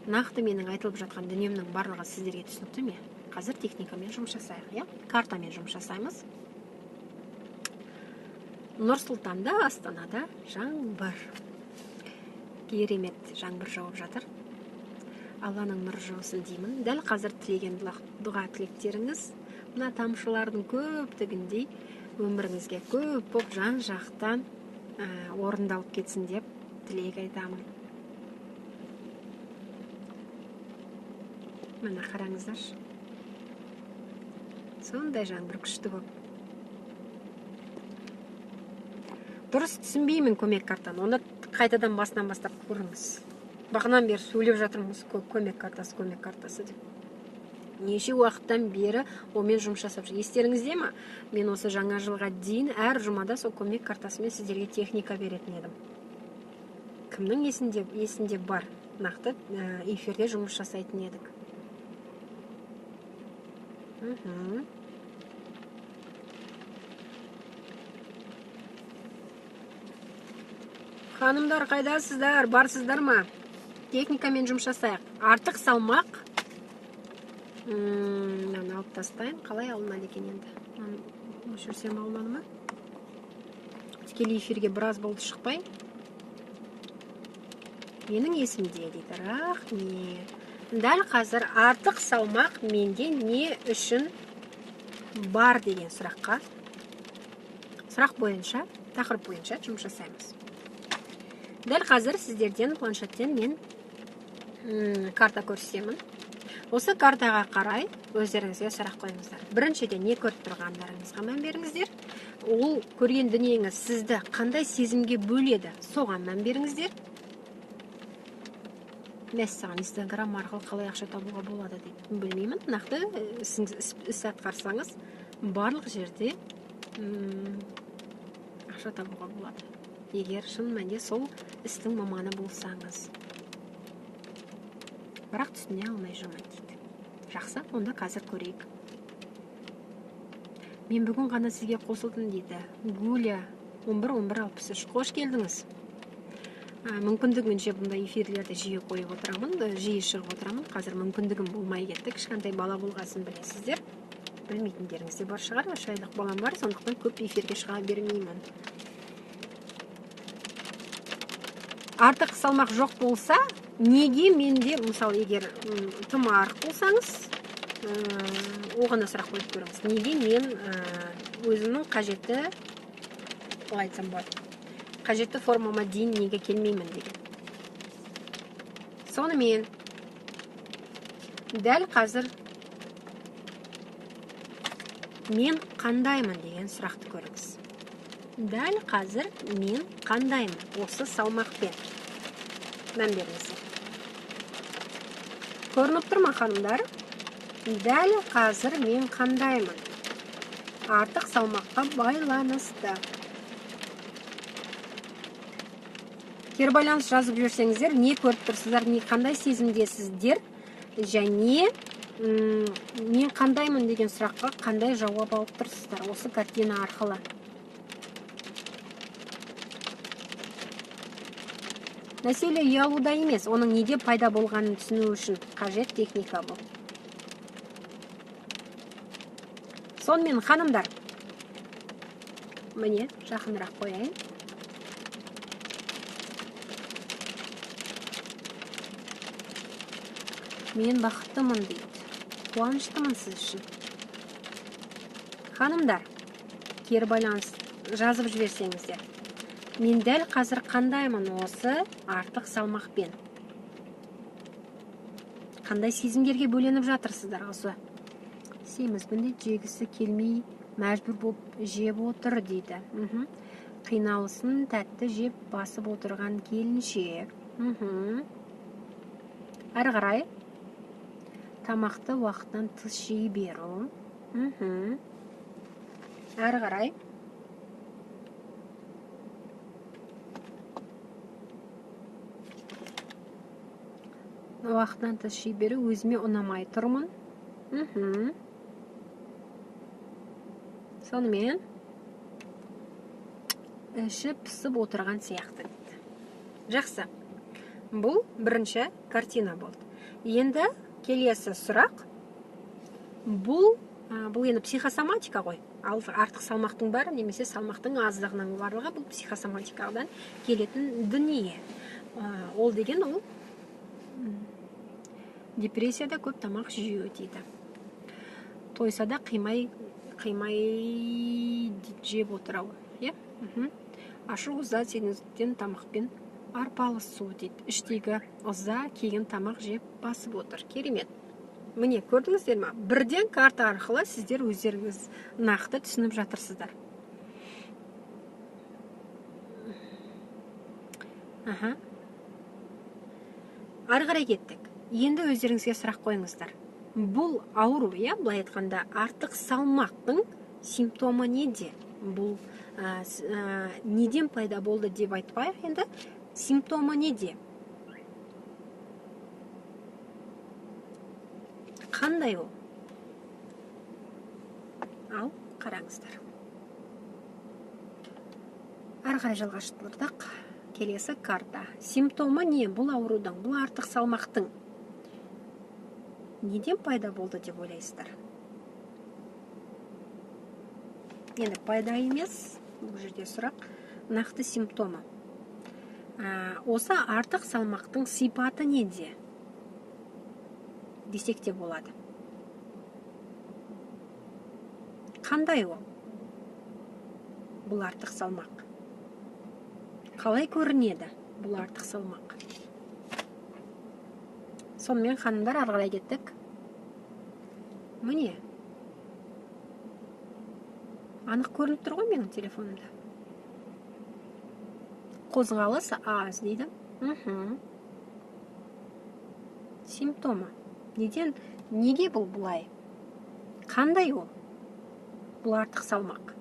Нақты менің айтылып жатқан дүниемнің барлығы сіздерге түсінікті ме? Қазір техникамен жұмыс жасайық, иә? Картамен жұмыс жасаймыз. Нұр-Сұлтанда, Астанада жаңбыр. Керемет жаңбыр жауып жатыр. Алланың нұры жаусын деймін. Дәл қазір тілеген дұға тілектеріңіз мына тамшылардың көптігіндей өміріңізге көп боп жан-жақтан орындалып кетсін деп тілек айтамын. Міне қараңыздаршы. Сондай жаңбыр күшті боп. Дұрыс түсінбеймін көмек картаны. Оны қайтадан басынан бастап көріңіз. Бағанадан бері сөйлеп жатырмыз көмек картасы, көмек картасы деп. Неше уақыттан бері онымен жұмыс жасап жүр. Естеріңізде ме? Мен осы жаңа жылға дейін әр жұмада сол көмек картасымен сіздерге техника беретін едім. Кімнің есінде бар? Нақты эфирде жұмыс жасайтын едік. Ханымдар, қайдасыздар? Барсыздар ма? Техникамен жұмыс жасайық. Артық салмақ. Мынаны алып тастайын. Қалай алынады екен енді? Мынаны өшірсем алынады ма? Тікелей эфирге біраз болды шықпай. Менің есімде дейді. Рахмет. Дәл қазір артық салмақ менде не үшін бар деген сұраққа, сұрақ бойынша, тақырып бойынша жұмыс жасаймыз. Дәл қазір сіздерден планшеттен мен карта көрсетемін. Осы картаға қарай өздеріңізге сұрақ қойыңыздар. Біріншіден не көріп тұрғандарыңызға мән беріңіздер. Ол көрген дүниеңіз сізді қандай сезімге бөледі, соған мән беріңіздер. Мәссаған, Инстаграм арқылы қалай ақша табуға болады дейді. Білмеймін, нақты іс атқарсаңыз, барлық жерде ақша табуға болады. Егер шын мәнінде сол істің маманы болсаңыз. Бірақ түсіне алмай жүрмін дейді. Жақсы, онда қазір көрейік. Мен бүгін ғана сізге қосылдым дейді. Гуля 11-11-63. Қош келдіңіз. Мүмкіндігінше бұндай эфирлерді жиі қойып отырамын, жиі шығып отырамын. Қазір мүмкіндігім болмай кетті. Кішкентай бала болғасын білесіздер. Білмейтіндеріңіз де бар шығар. 3 айлық балам бар, сондықтан көп эфирге шыға бермеймін. Артық салмақ жоқ болса, неге менде, мысалы, егер тым арық болсаңыз, оған да сұрақ қойып көріңіз. Неге мен өзімнің қажетті, қалай айтсам болады, қажетті формама дейін неге келмеймін деген. Сонымен, дәл қазір мен қандаймын деген сұрақты көріңіз. Дәл қазір мен қандаймын осы салмақпен? Мән беріңіздер. Көрініп тұр ма, ханымдар? Дәл қазір мен қандаймын? Артық салмаққа байланысты. Кері байланыс жазып жіберсеңіздер, не көріп тұрсыздар, не қандай сезімдесіздер, және мен қандаймын деген сұраққа қандай жауап алып тұрсыздар осы картина арқылы. Мәселе ұялуда емес, оның неде пайда болғанын түсіну үшін қажет техника бұл. Сонымен, ханымдар, міне жақынырақ қояйын. Мен бақыттымын дейді. Қуаныштымын сіз үшін. Ханымдар, кері байланыс жазып жіберсеңіздер. Мен дәл қазір қандаймын осы артық салмақпен? Қандай сезімдерге бөленіп жатырсыздар осы? Семізбін дейді, жегісі келмей мәжбүр болып жеп отыр дейді. Қиналысын тәтті жеп басып отырған келіншек. Әрі қарай тамақты уақыттан тыс жей беру. Әрі қарай уақытынан тыс жей беру, өзіме ұнамай тұрмын. Сонымен іші пысып отырған сияқты дейді. Жақсы. Бұл бірінші картина болды. Енді келесі сұрақ. Бұл енді психосоматика ғой. Ал артық салмақтың бәрі немесе салмақтың аздығының барлығы бұл психосоматикадан келетін дүние. Ол деген ол депрессияда көп тамақ жеу дейді. Тойса да қимай жеп отырау. Ашу ыза сенізден тамақпен арпалысу дейді. Іштегі ыза кейін тамақ жеп басып отыр. Керемет. Міне, көрдіңіздер ме? Бірден карта арқылы сіздер өздеріңіз нақты түсініп жатырсыздар. Ары қарай кеттік. Енді өздеріңізге сұрақ қойыңыздар. Бұл ауру, иә, былай айтқанда, артық салмақтың симптомы неде? Бұл неден пайда болды деп айтпайық енді, симптомы неде? Қандай ол? Ал, қараңыздар. Ары қарай жалғастырдық. Келесі карта. Симптомы не бұл аурудың, бұл артық салмақтың? Неден пайда болды деп ойлайсыздар? Енді пайда емес, бұл жерде сұрақ, нақты симптомы. Осы артық салмақтың сипаты неде? Десек те болады. Қандай ол? Бұл артық салмақ. Қалай көрінеді бұл артық салмақ? Сонымен, ханымдар, ары қарай кеттік. Міне. Анық көрініп тұр ғой менің телефонымда. Қозғалыс аз дейді. Симптомы. Неден, неге бұл бұлай? Қандай ол? Бұл артық салмақ.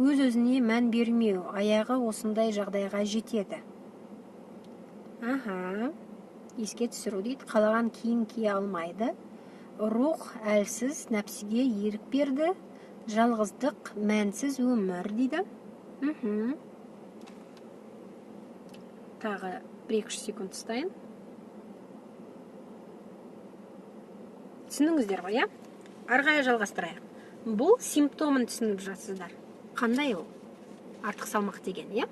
Өз-өзіне мән бермеу, аяғы осындай жағдайға жетеді. Аха. Еске түсіру дейді. Қалаған киім кие алмайды. Рух әлсіз, нәпсіге ерік берді. Жалғыздық, мәнсіз өмір дейді. Тағы 1-2 секунд ұстайын. Түсініңіздер ғой, иә? Ары қарай жалғастырайық. Бұл симптомын түсініп жатсыздар. Қандай ол? Артық салмақ деген, иә?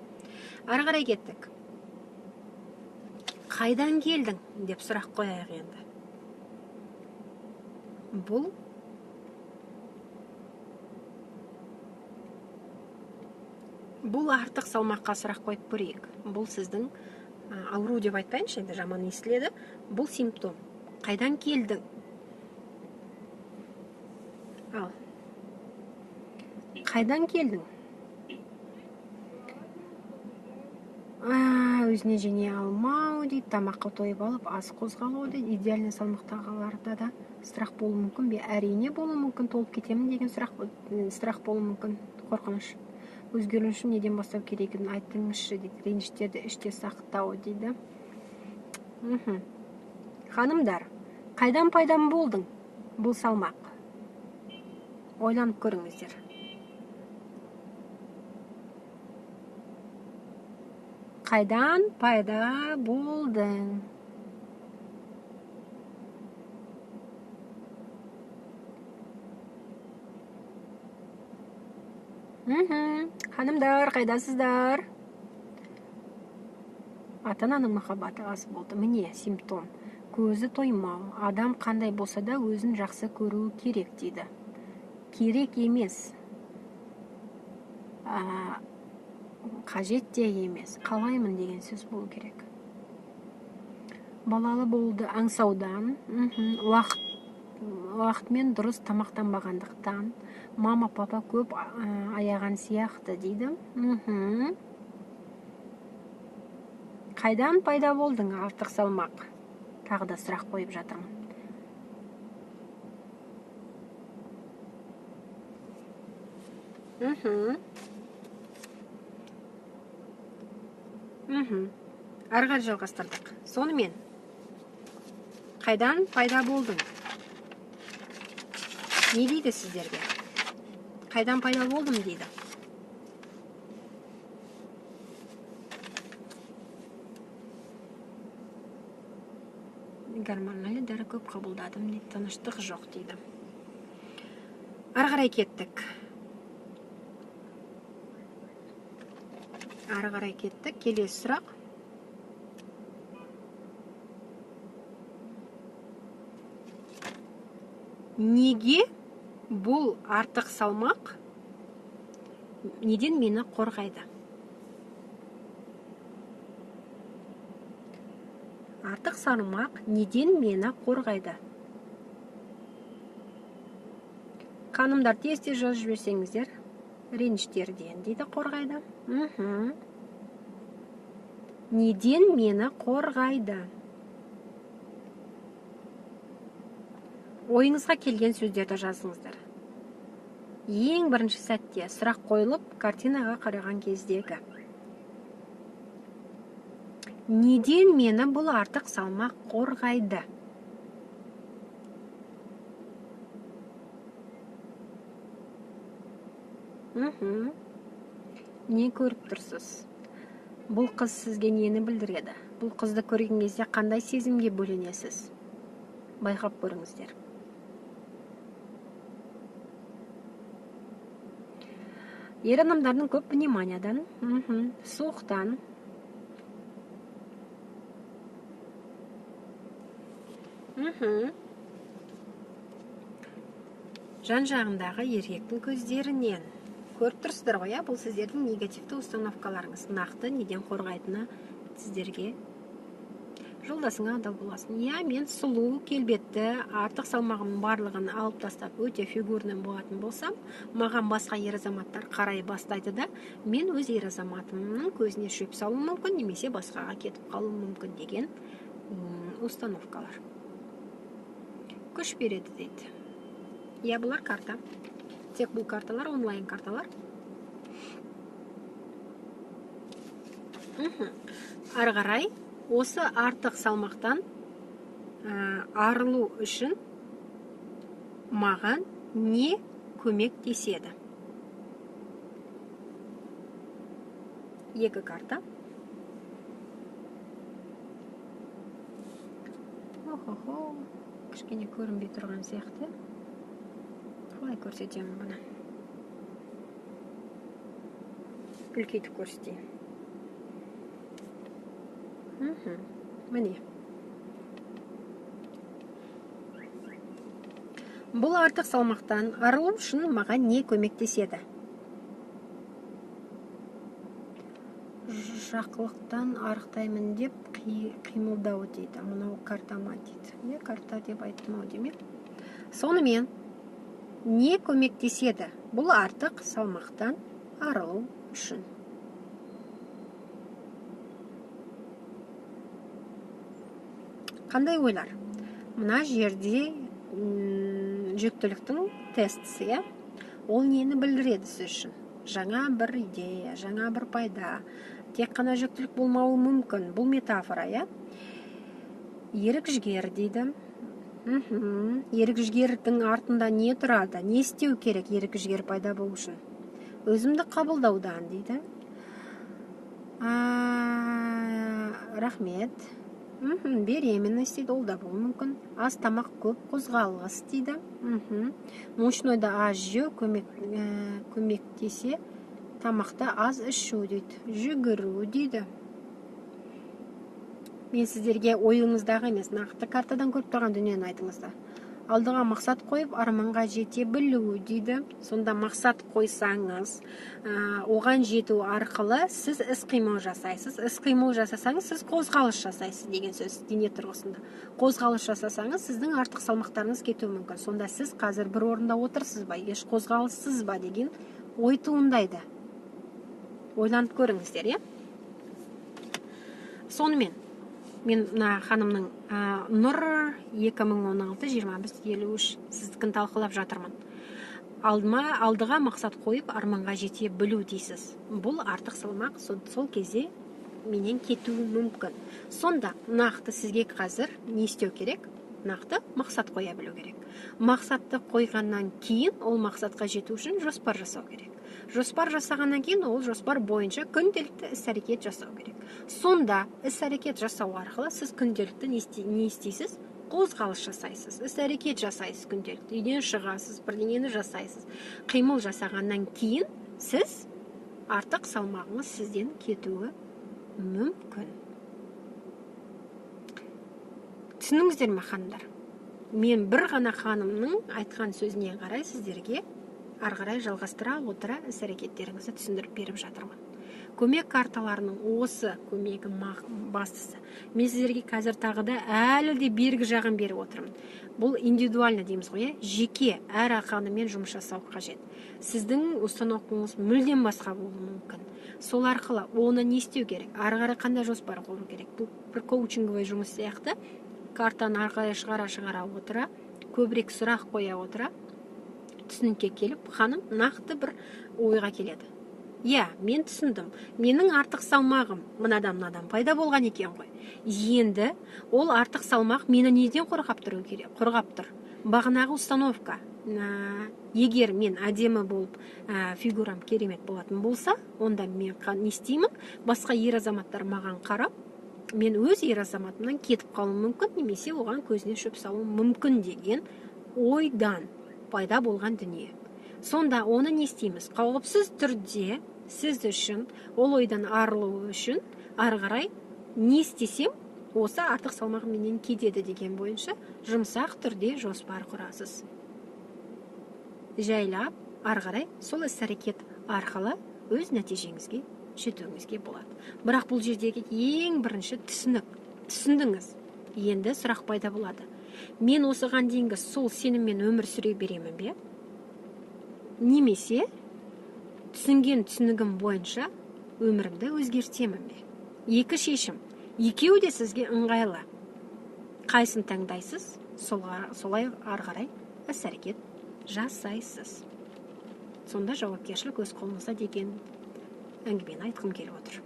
Ары қарай кеттік. Қайдан келдің деп сұрақ қояйық енді. Бұл артық салмаққа сұрақ қойып көрейік. Бұл сіздің ауру деп айтпайыншы, енді жаман естіледі. Бұл симптом. Қайдан келдің? Ал. Қайдан келдің? Өзіне жене алмау дейді, тамаққа тойып алып, аз қозғалу дейді. Идеальный салмақтағыларда да сұрақ болуы мүмкін бе? Әрине болуы мүмкін, толып кетемін деген сұрақ болуы мүмкін, қорқыныш. Өзгеру үшін неден бастау керегін айтыңызшы дейді. Реніштерді іште сақтау дейді. Ханымдар, қайдан пайда болдың бұл салмақ? Ойланып көріңіздер. Қайдан пайда болдың? Ханымдар, қайдасыздар? Ата-ананың махаббаты аз болды. Міне симптом. Көзі тоймау. Адам қандай болса да өзін жақсы көруі керек дейді. Керек емес. Қажет те емес. Қалаймын деген сөз болу керек. Балалы болды аңсаудан, уақытымен дұрыс тамақтанбағандықтан, мама, папа көп аяған сияқты дейді. Қайдан пайда болдың артық салмақ? Тағы да сұрақ қойып жатырмын. Ары қарай жалғастырдық. Сонымен, қайдан пайда болдың? Не дейді сіздерге? Қайдан пайда болдым дейді. Гормональды дәрі көп қабылдадым дейді. Тыныштық жоқ дейді. Ары қарай кеттік. Ары қарай кеттік. Келесі сұрақ. Неге бұл артық салмақ неден мені қорғайды? Артық салмақ неден мені қорғайды? Ханымдар, тез-тез жазып жіберсеңіздер. Реніштерден дейді қорғайды. Неден мені қорғайды? Ойыңызға келген сөздерді жазыңыздар. Ең бірінші сәтте сұрақ қойылып, картинаға қараған кездегі. Неден мені бұл артық салмақ қорғайды? Не көріп тұрсыз? Бұл қыз сізге нені білдіреді? Бұл қызды көрген кезде қандай сезімге бөленесіз? Байқап көріңіздер. Ер адамдардың көп вниманиядан, суықтан. Жан-жағындағы еркектің көздерінен. Көріп тұрсыздар ғой, бұл сіздердің негативті установкаларыңыз. Нақты неден қорғайтыны сіздерге Жолдасыңа адал боласың. Иә, мен сұлу, келбетті, артық салмағымның барлығын алып тастап, өте фигурный болатын болсам, маған басқа ер азаматтар қарай бастайды да, мен өз ер азаматымның көзіне шөп салуым мүмкін, немесе басқаға кетіп қалуым мүмкін деген установкалар. Күш береді дейді. Иә, бұлар карта. Тек бұл карталар онлайн карталар. Ары қарай осы артық салмақтан арылу үшін маған не көмектеседі? Екі карта. Охо-хо, кішкене көрінбей тұрған сияқты. Қалай көрсетемін бұны? Үлкейтіп көрсетейін. Міне. Бұл артық салмақтан арылу үшін маған не көмектеседі? Жақылықтан арықтаймын деп қимылдау дейді. Мынау карта ма дейді. Не карта деп айттым ау демек. Сонымен не көмектеседі бұл артық салмақтан арылу үшін? Қандай ойлар? Мына жерде жүктіліктің тестісі, иә? Ол нені білдіреді сіз үшін? Жаңа бір идея, жаңа бір пайда. Тек қана жүктілік болмауы мүмкін. Бұл метафора, иә? Ерік-жігер дейді. Ерік-жігердің артында не тұрады? Не істеу керек ерік-жігер пайда болу үшін? Өзімді қабылдаудан дейді. Рахмет. Беременность дейді, ол да болуы мүмкін. Аз тамақ, көп қозғалыс дейді. Мучнойда аз жеу көмектесе, тамақты аз ішу дейді. Жүгіру дейді. Мен сіздерге ойыңыздағы емес, нақты картадан көріп тұрған дүниені айтыңыздар. Алдыға мақсат қойып, арманға жете білу дейді. Сонда мақсат қойсаңыз, оған жету арқылы сіз іс-қимыл жасайсыз. Іс-қимыл жасасаңыз, сіз қозғалыс жасайсыз деген сөз дене тұрғысында. Қозғалыс жасасаңыз, сіздің артық салмақтарыңыз кетуі мүмкін. Сонда сіз қазір бір орында отырсыз ба, еш қозғалыссыз ба деген ой туындайды. Ойланып көріңіздер, иә? Сонымен мен мына ханымның Нұр 2016-21-53 сіздікін талқылап жатырмын. Алдыға мақсат қойып, арманға жете білу дейсіз. Бұл артық салмақ сол кезде менен кетуі мүмкін. Сонда нақты сізге қазір не істеу керек? Нақты мақсат қоя білу керек. Мақсатты қойғаннан кейін ол мақсатқа жету үшін жоспар жасау керек. Жоспар жасағаннан кейін ол жоспар бойынша күнделікті іс-әрекет жасау керек. Сонда іс-әрекет жасау арқылы сіз күнделікті не істейсіз? Қозғалыс жасайсыз, іс-әрекет жасайсыз күнделікті. Үйден шығасыз, бірдеңені жасайсыз. Қимыл жасағаннан кейін сіз артық салмағыңыз сізден кетуі мүмкін. Түсініңіздер ме, ханымдар? Мен бір ғана ханымның айтқан сөзіне қарай сіздерге ары қарай жалғастыра отыра іс-әрекеттеріңізді түсіндіріп беріп жатырмын. Көмек карталарының осы көмегі бастысы. Мен сіздерге қазір тағы да әлі де бергі жағын беріп отырмын. Бұл индивидуально дейміз ғой, жеке әр ханыммен жұмыс жасау қажет. Сіздің установкаңыз мүлдем басқа болуы мүмкін. Сол арқылы оны не істеу керек? Ары қарай қандай жоспар құру керек? Бұл бір коучинговый жұмыс сияқты. Картаны ары қарай шығара отыра, көбірек сұрақ қоя отыра, түсінікке келіп, ханым нақты бір ойға келеді. Иә, мен түсіндім. Менің артық салмағым мынадан пайда болған екен ғой. Енді ол артық салмақ мені неден қорғап тұру керек? Қорғап тұр. Бағанағы установка. Егер мен әдемі болып, фигурам керемет болатын болса, онда мен не істеймін? Басқа ер азаматтар маған қарап, мен өз ер азаматымнан кетіп қалуым мүмкін, немесе оған көзіне шөп салуым мүмкін деген ойдан пайда болған дүние. Сонда оны не істейміз? Қауіпсіз түрде сіз үшін, ол ойдан арылу үшін ары қарай не істесем, осы артық салмағым менен кетеді деген бойынша жұмсақ түрде жоспар құрасыз. Жайлап ары қарай сол іс-әрекет арқылы өз нәтижеңізге жетуіңізге болады. Бірақ бұл жердегі ең бірінші түсінік. Түсіндіңіз. Енді сұрақ пайда болады. Мен осыған дейінгі сол сеніммен өмір сүре беремін бе? Немесе түсінген түсінігім бойынша өмірімді өзгертемін бе? Екі шешім. Екеуі де сізге ыңғайлы. Қайсын таңдайсыз, солай ары қарай іс-әрекет жасайсыз. Сонда жауапкершілік өз қолыңызда деген әңгімені айтқым келіп отыр.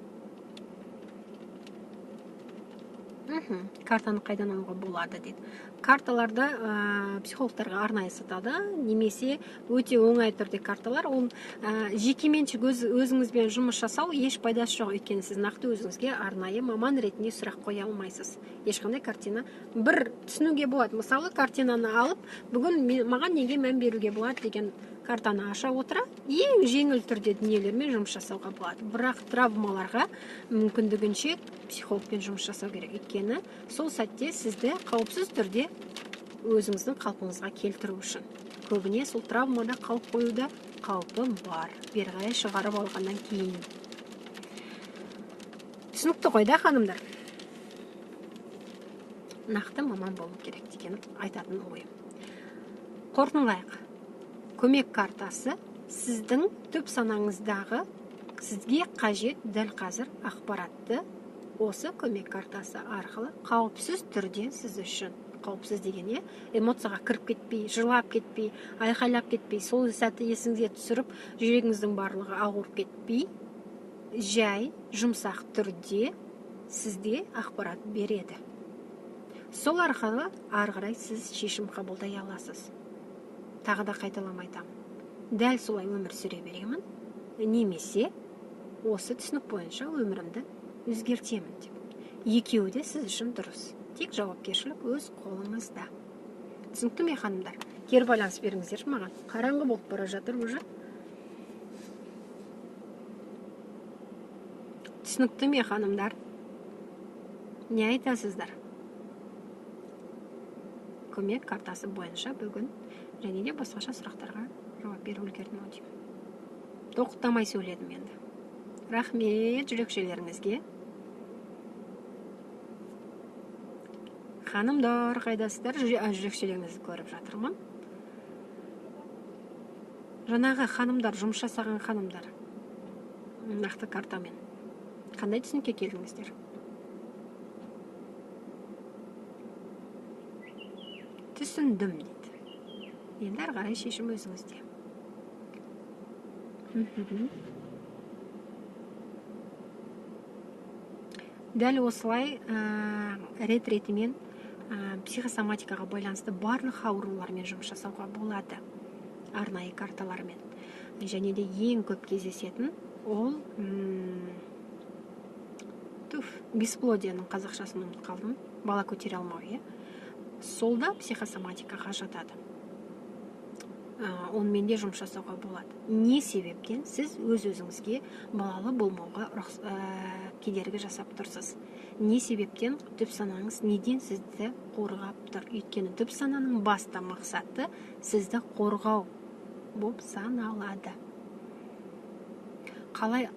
Картаны қайдан алуға болады дейді. Карталарды психологтарға арнайы сатады, немесе өте оңай түрде карталар. Ол жекеменшік өзіңізбен жұмыс жасау еш пайдасы жоқ, өйткені сіз нақты өзіңізге арнайы маман ретінде сұрақ қоя алмайсыз. Ешқандай картина бір түсінуге болады. Мысалы, картинаны алып, бүгін маған неге мән беруге болады деген картаны аша отыра, ең жеңіл түрде дүниелермен жұмыс жасауға болады. Бірақ травмаларға мүмкіндігінше психологпен жұмыс жасау керек. Өйткені сол сәтте сізді қауіпсіз түрде өзіңіздің қалпыңызға келтіру үшін. Көбіне сол травмада қалып қоюда қаупі бар. Бері қарай шығарып алғаннан кейін. Түсінікті ғой да, ханымдар? Нақты маман болу керек деген айтатын ойым. Қорытындылайық. Көмек картасы сіздің түп санаңыздағы сізге қажет дәл қазір ақпаратты осы көмек картасы арқылы қауіпсіз түрде сіз үшін. Қауіпсіз деген не? Эмоцияға кіріп кетпей, жылап кетпей, айқайлап кетпей, сол сәтті есіңізге түсіріп, жүрегіңіздің барлығы ауырып кетпей, жай, жұмсақ түрде сізге ақпарат береді. Сол арқылы ары қарай сіз шешім қабылдай аласыз. Тағы да қайталам айтамын. Дәл солай өмір сүре беремін, немесе осы түсінік бойынша өмірімді өзгертемін деп. Екеуі де сіз үшін дұрыс. Тек жауапкершілік өз қолыңызда. Түсінікті ме, ханымдар? Кері байланыс беріңіздерші маған. Қараңғы болып бара жатыр уже. Түсінікті ме, ханымдар? Не айтасыздар? Көмек картасы бойынша бүгін және де басқаша сұрақтарға жауап беріп үлгердім ау деймін. Тоқтамай сөйледім енді. Рахмет жүрекшелеріңізге. Ханымдар, қайдасыздар? Жүрекшелеріңізді көріп жатырмын. Жаңағы ханымдар, жұмыс жасаған ханымдар, нақты картамен қандай түсінікке келдіңіздер? Түсіндім дейді. Енді ары қарай шешім өзіңізде. Дәл осылай рет-ретімен психосоматикаға байланысты барлық аурулармен жұмыс жасауға болады. Арнайы карталармен. Және де ең көп кездесетін ол бесплодияның қазақшасын ұмытып қалдым. Бала көтере алмау, иә. Сол да психосоматикаға жатады. Онымен де жұмыс жасауға болады. Не себептен сіз өз-өзіңізге балалы болмауға кедергі жасап тұрсыз? Не себептен түп санаңыз неден сізді қорғап тұр? Өйткені түп сананың басты мақсаты сізді қорғау болып саналады. Қалай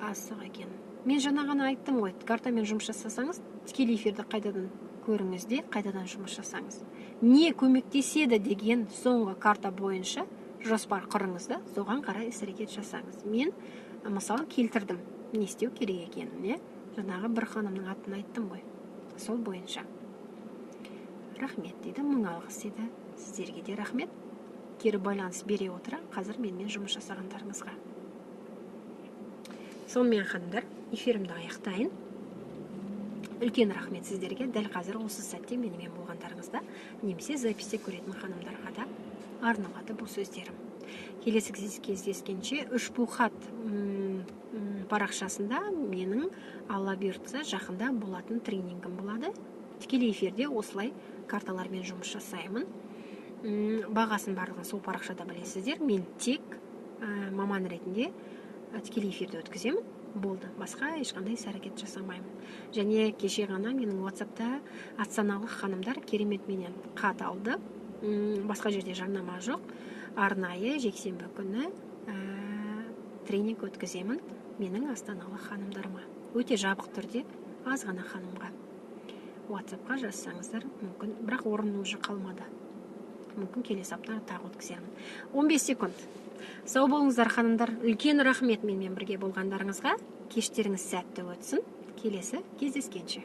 асық екен? Мен жаңа ғана айттым ғой, картамен жұмыс жасасаңыз, тікелей эфирді қайтадан көріңіз де, қайтадан жұмыс жасаңыз. Не көмектеседі деген соңғы карта бойынша жоспар құрыңыз да, соған қарай іс-әрекет жасаңыз. Мен мысал келтірдім, не істеу керек екенін, жаңағы бір ханымның атын айттым ғой, сол бойынша. Рахмет дейді, мың алғыс дейді, сіздерге де рахмет. Кері байланыс бере отыра, қазір менімен жұмыс жасағандарыңызға. Сонымен, ханымдар, эфирімді аяқтайын. Үлкен рахмет сіздерге, дәл қазір осы сәтте менімен болғандарыңызда, немесе записте көретін ханымдарға да арналады бұл сөздерім. Келесі кездескенше үшбу хат парақшасында менің Алла бұйыртса жақында болатын тренингім болады. Тікелей эфирде осылай карталармен жұмыс жасаймын. Бағасын барлығын сол парақшада білесіздер. Мен тек маман ретінде тікелей эфирде өткіземін. Болды. Басқа ешқандай іс-әрекет жасамаймын. Және кеше ғана менің WhatsApp'та астаналық ханымдар керемет менен хат алды. Басқа жерде жарнама жоқ. Арнайы жексенбі күні тренинг өткіземін менің астаналық ханымдарыма. Өте жабық түрде аз ғана ханымға. WhatsAppқа жазсаңыздар мүмкін, бірақ орын уже қалмады. Мүмкін, келесі апта тағы өткізермін. 15 секунд. Сау болыңыздар, ханымдар. Үлкен рахмет менімен бірге болғандарыңызға. Кештеріңіз сәтті өтсін. Келесі кездескенше.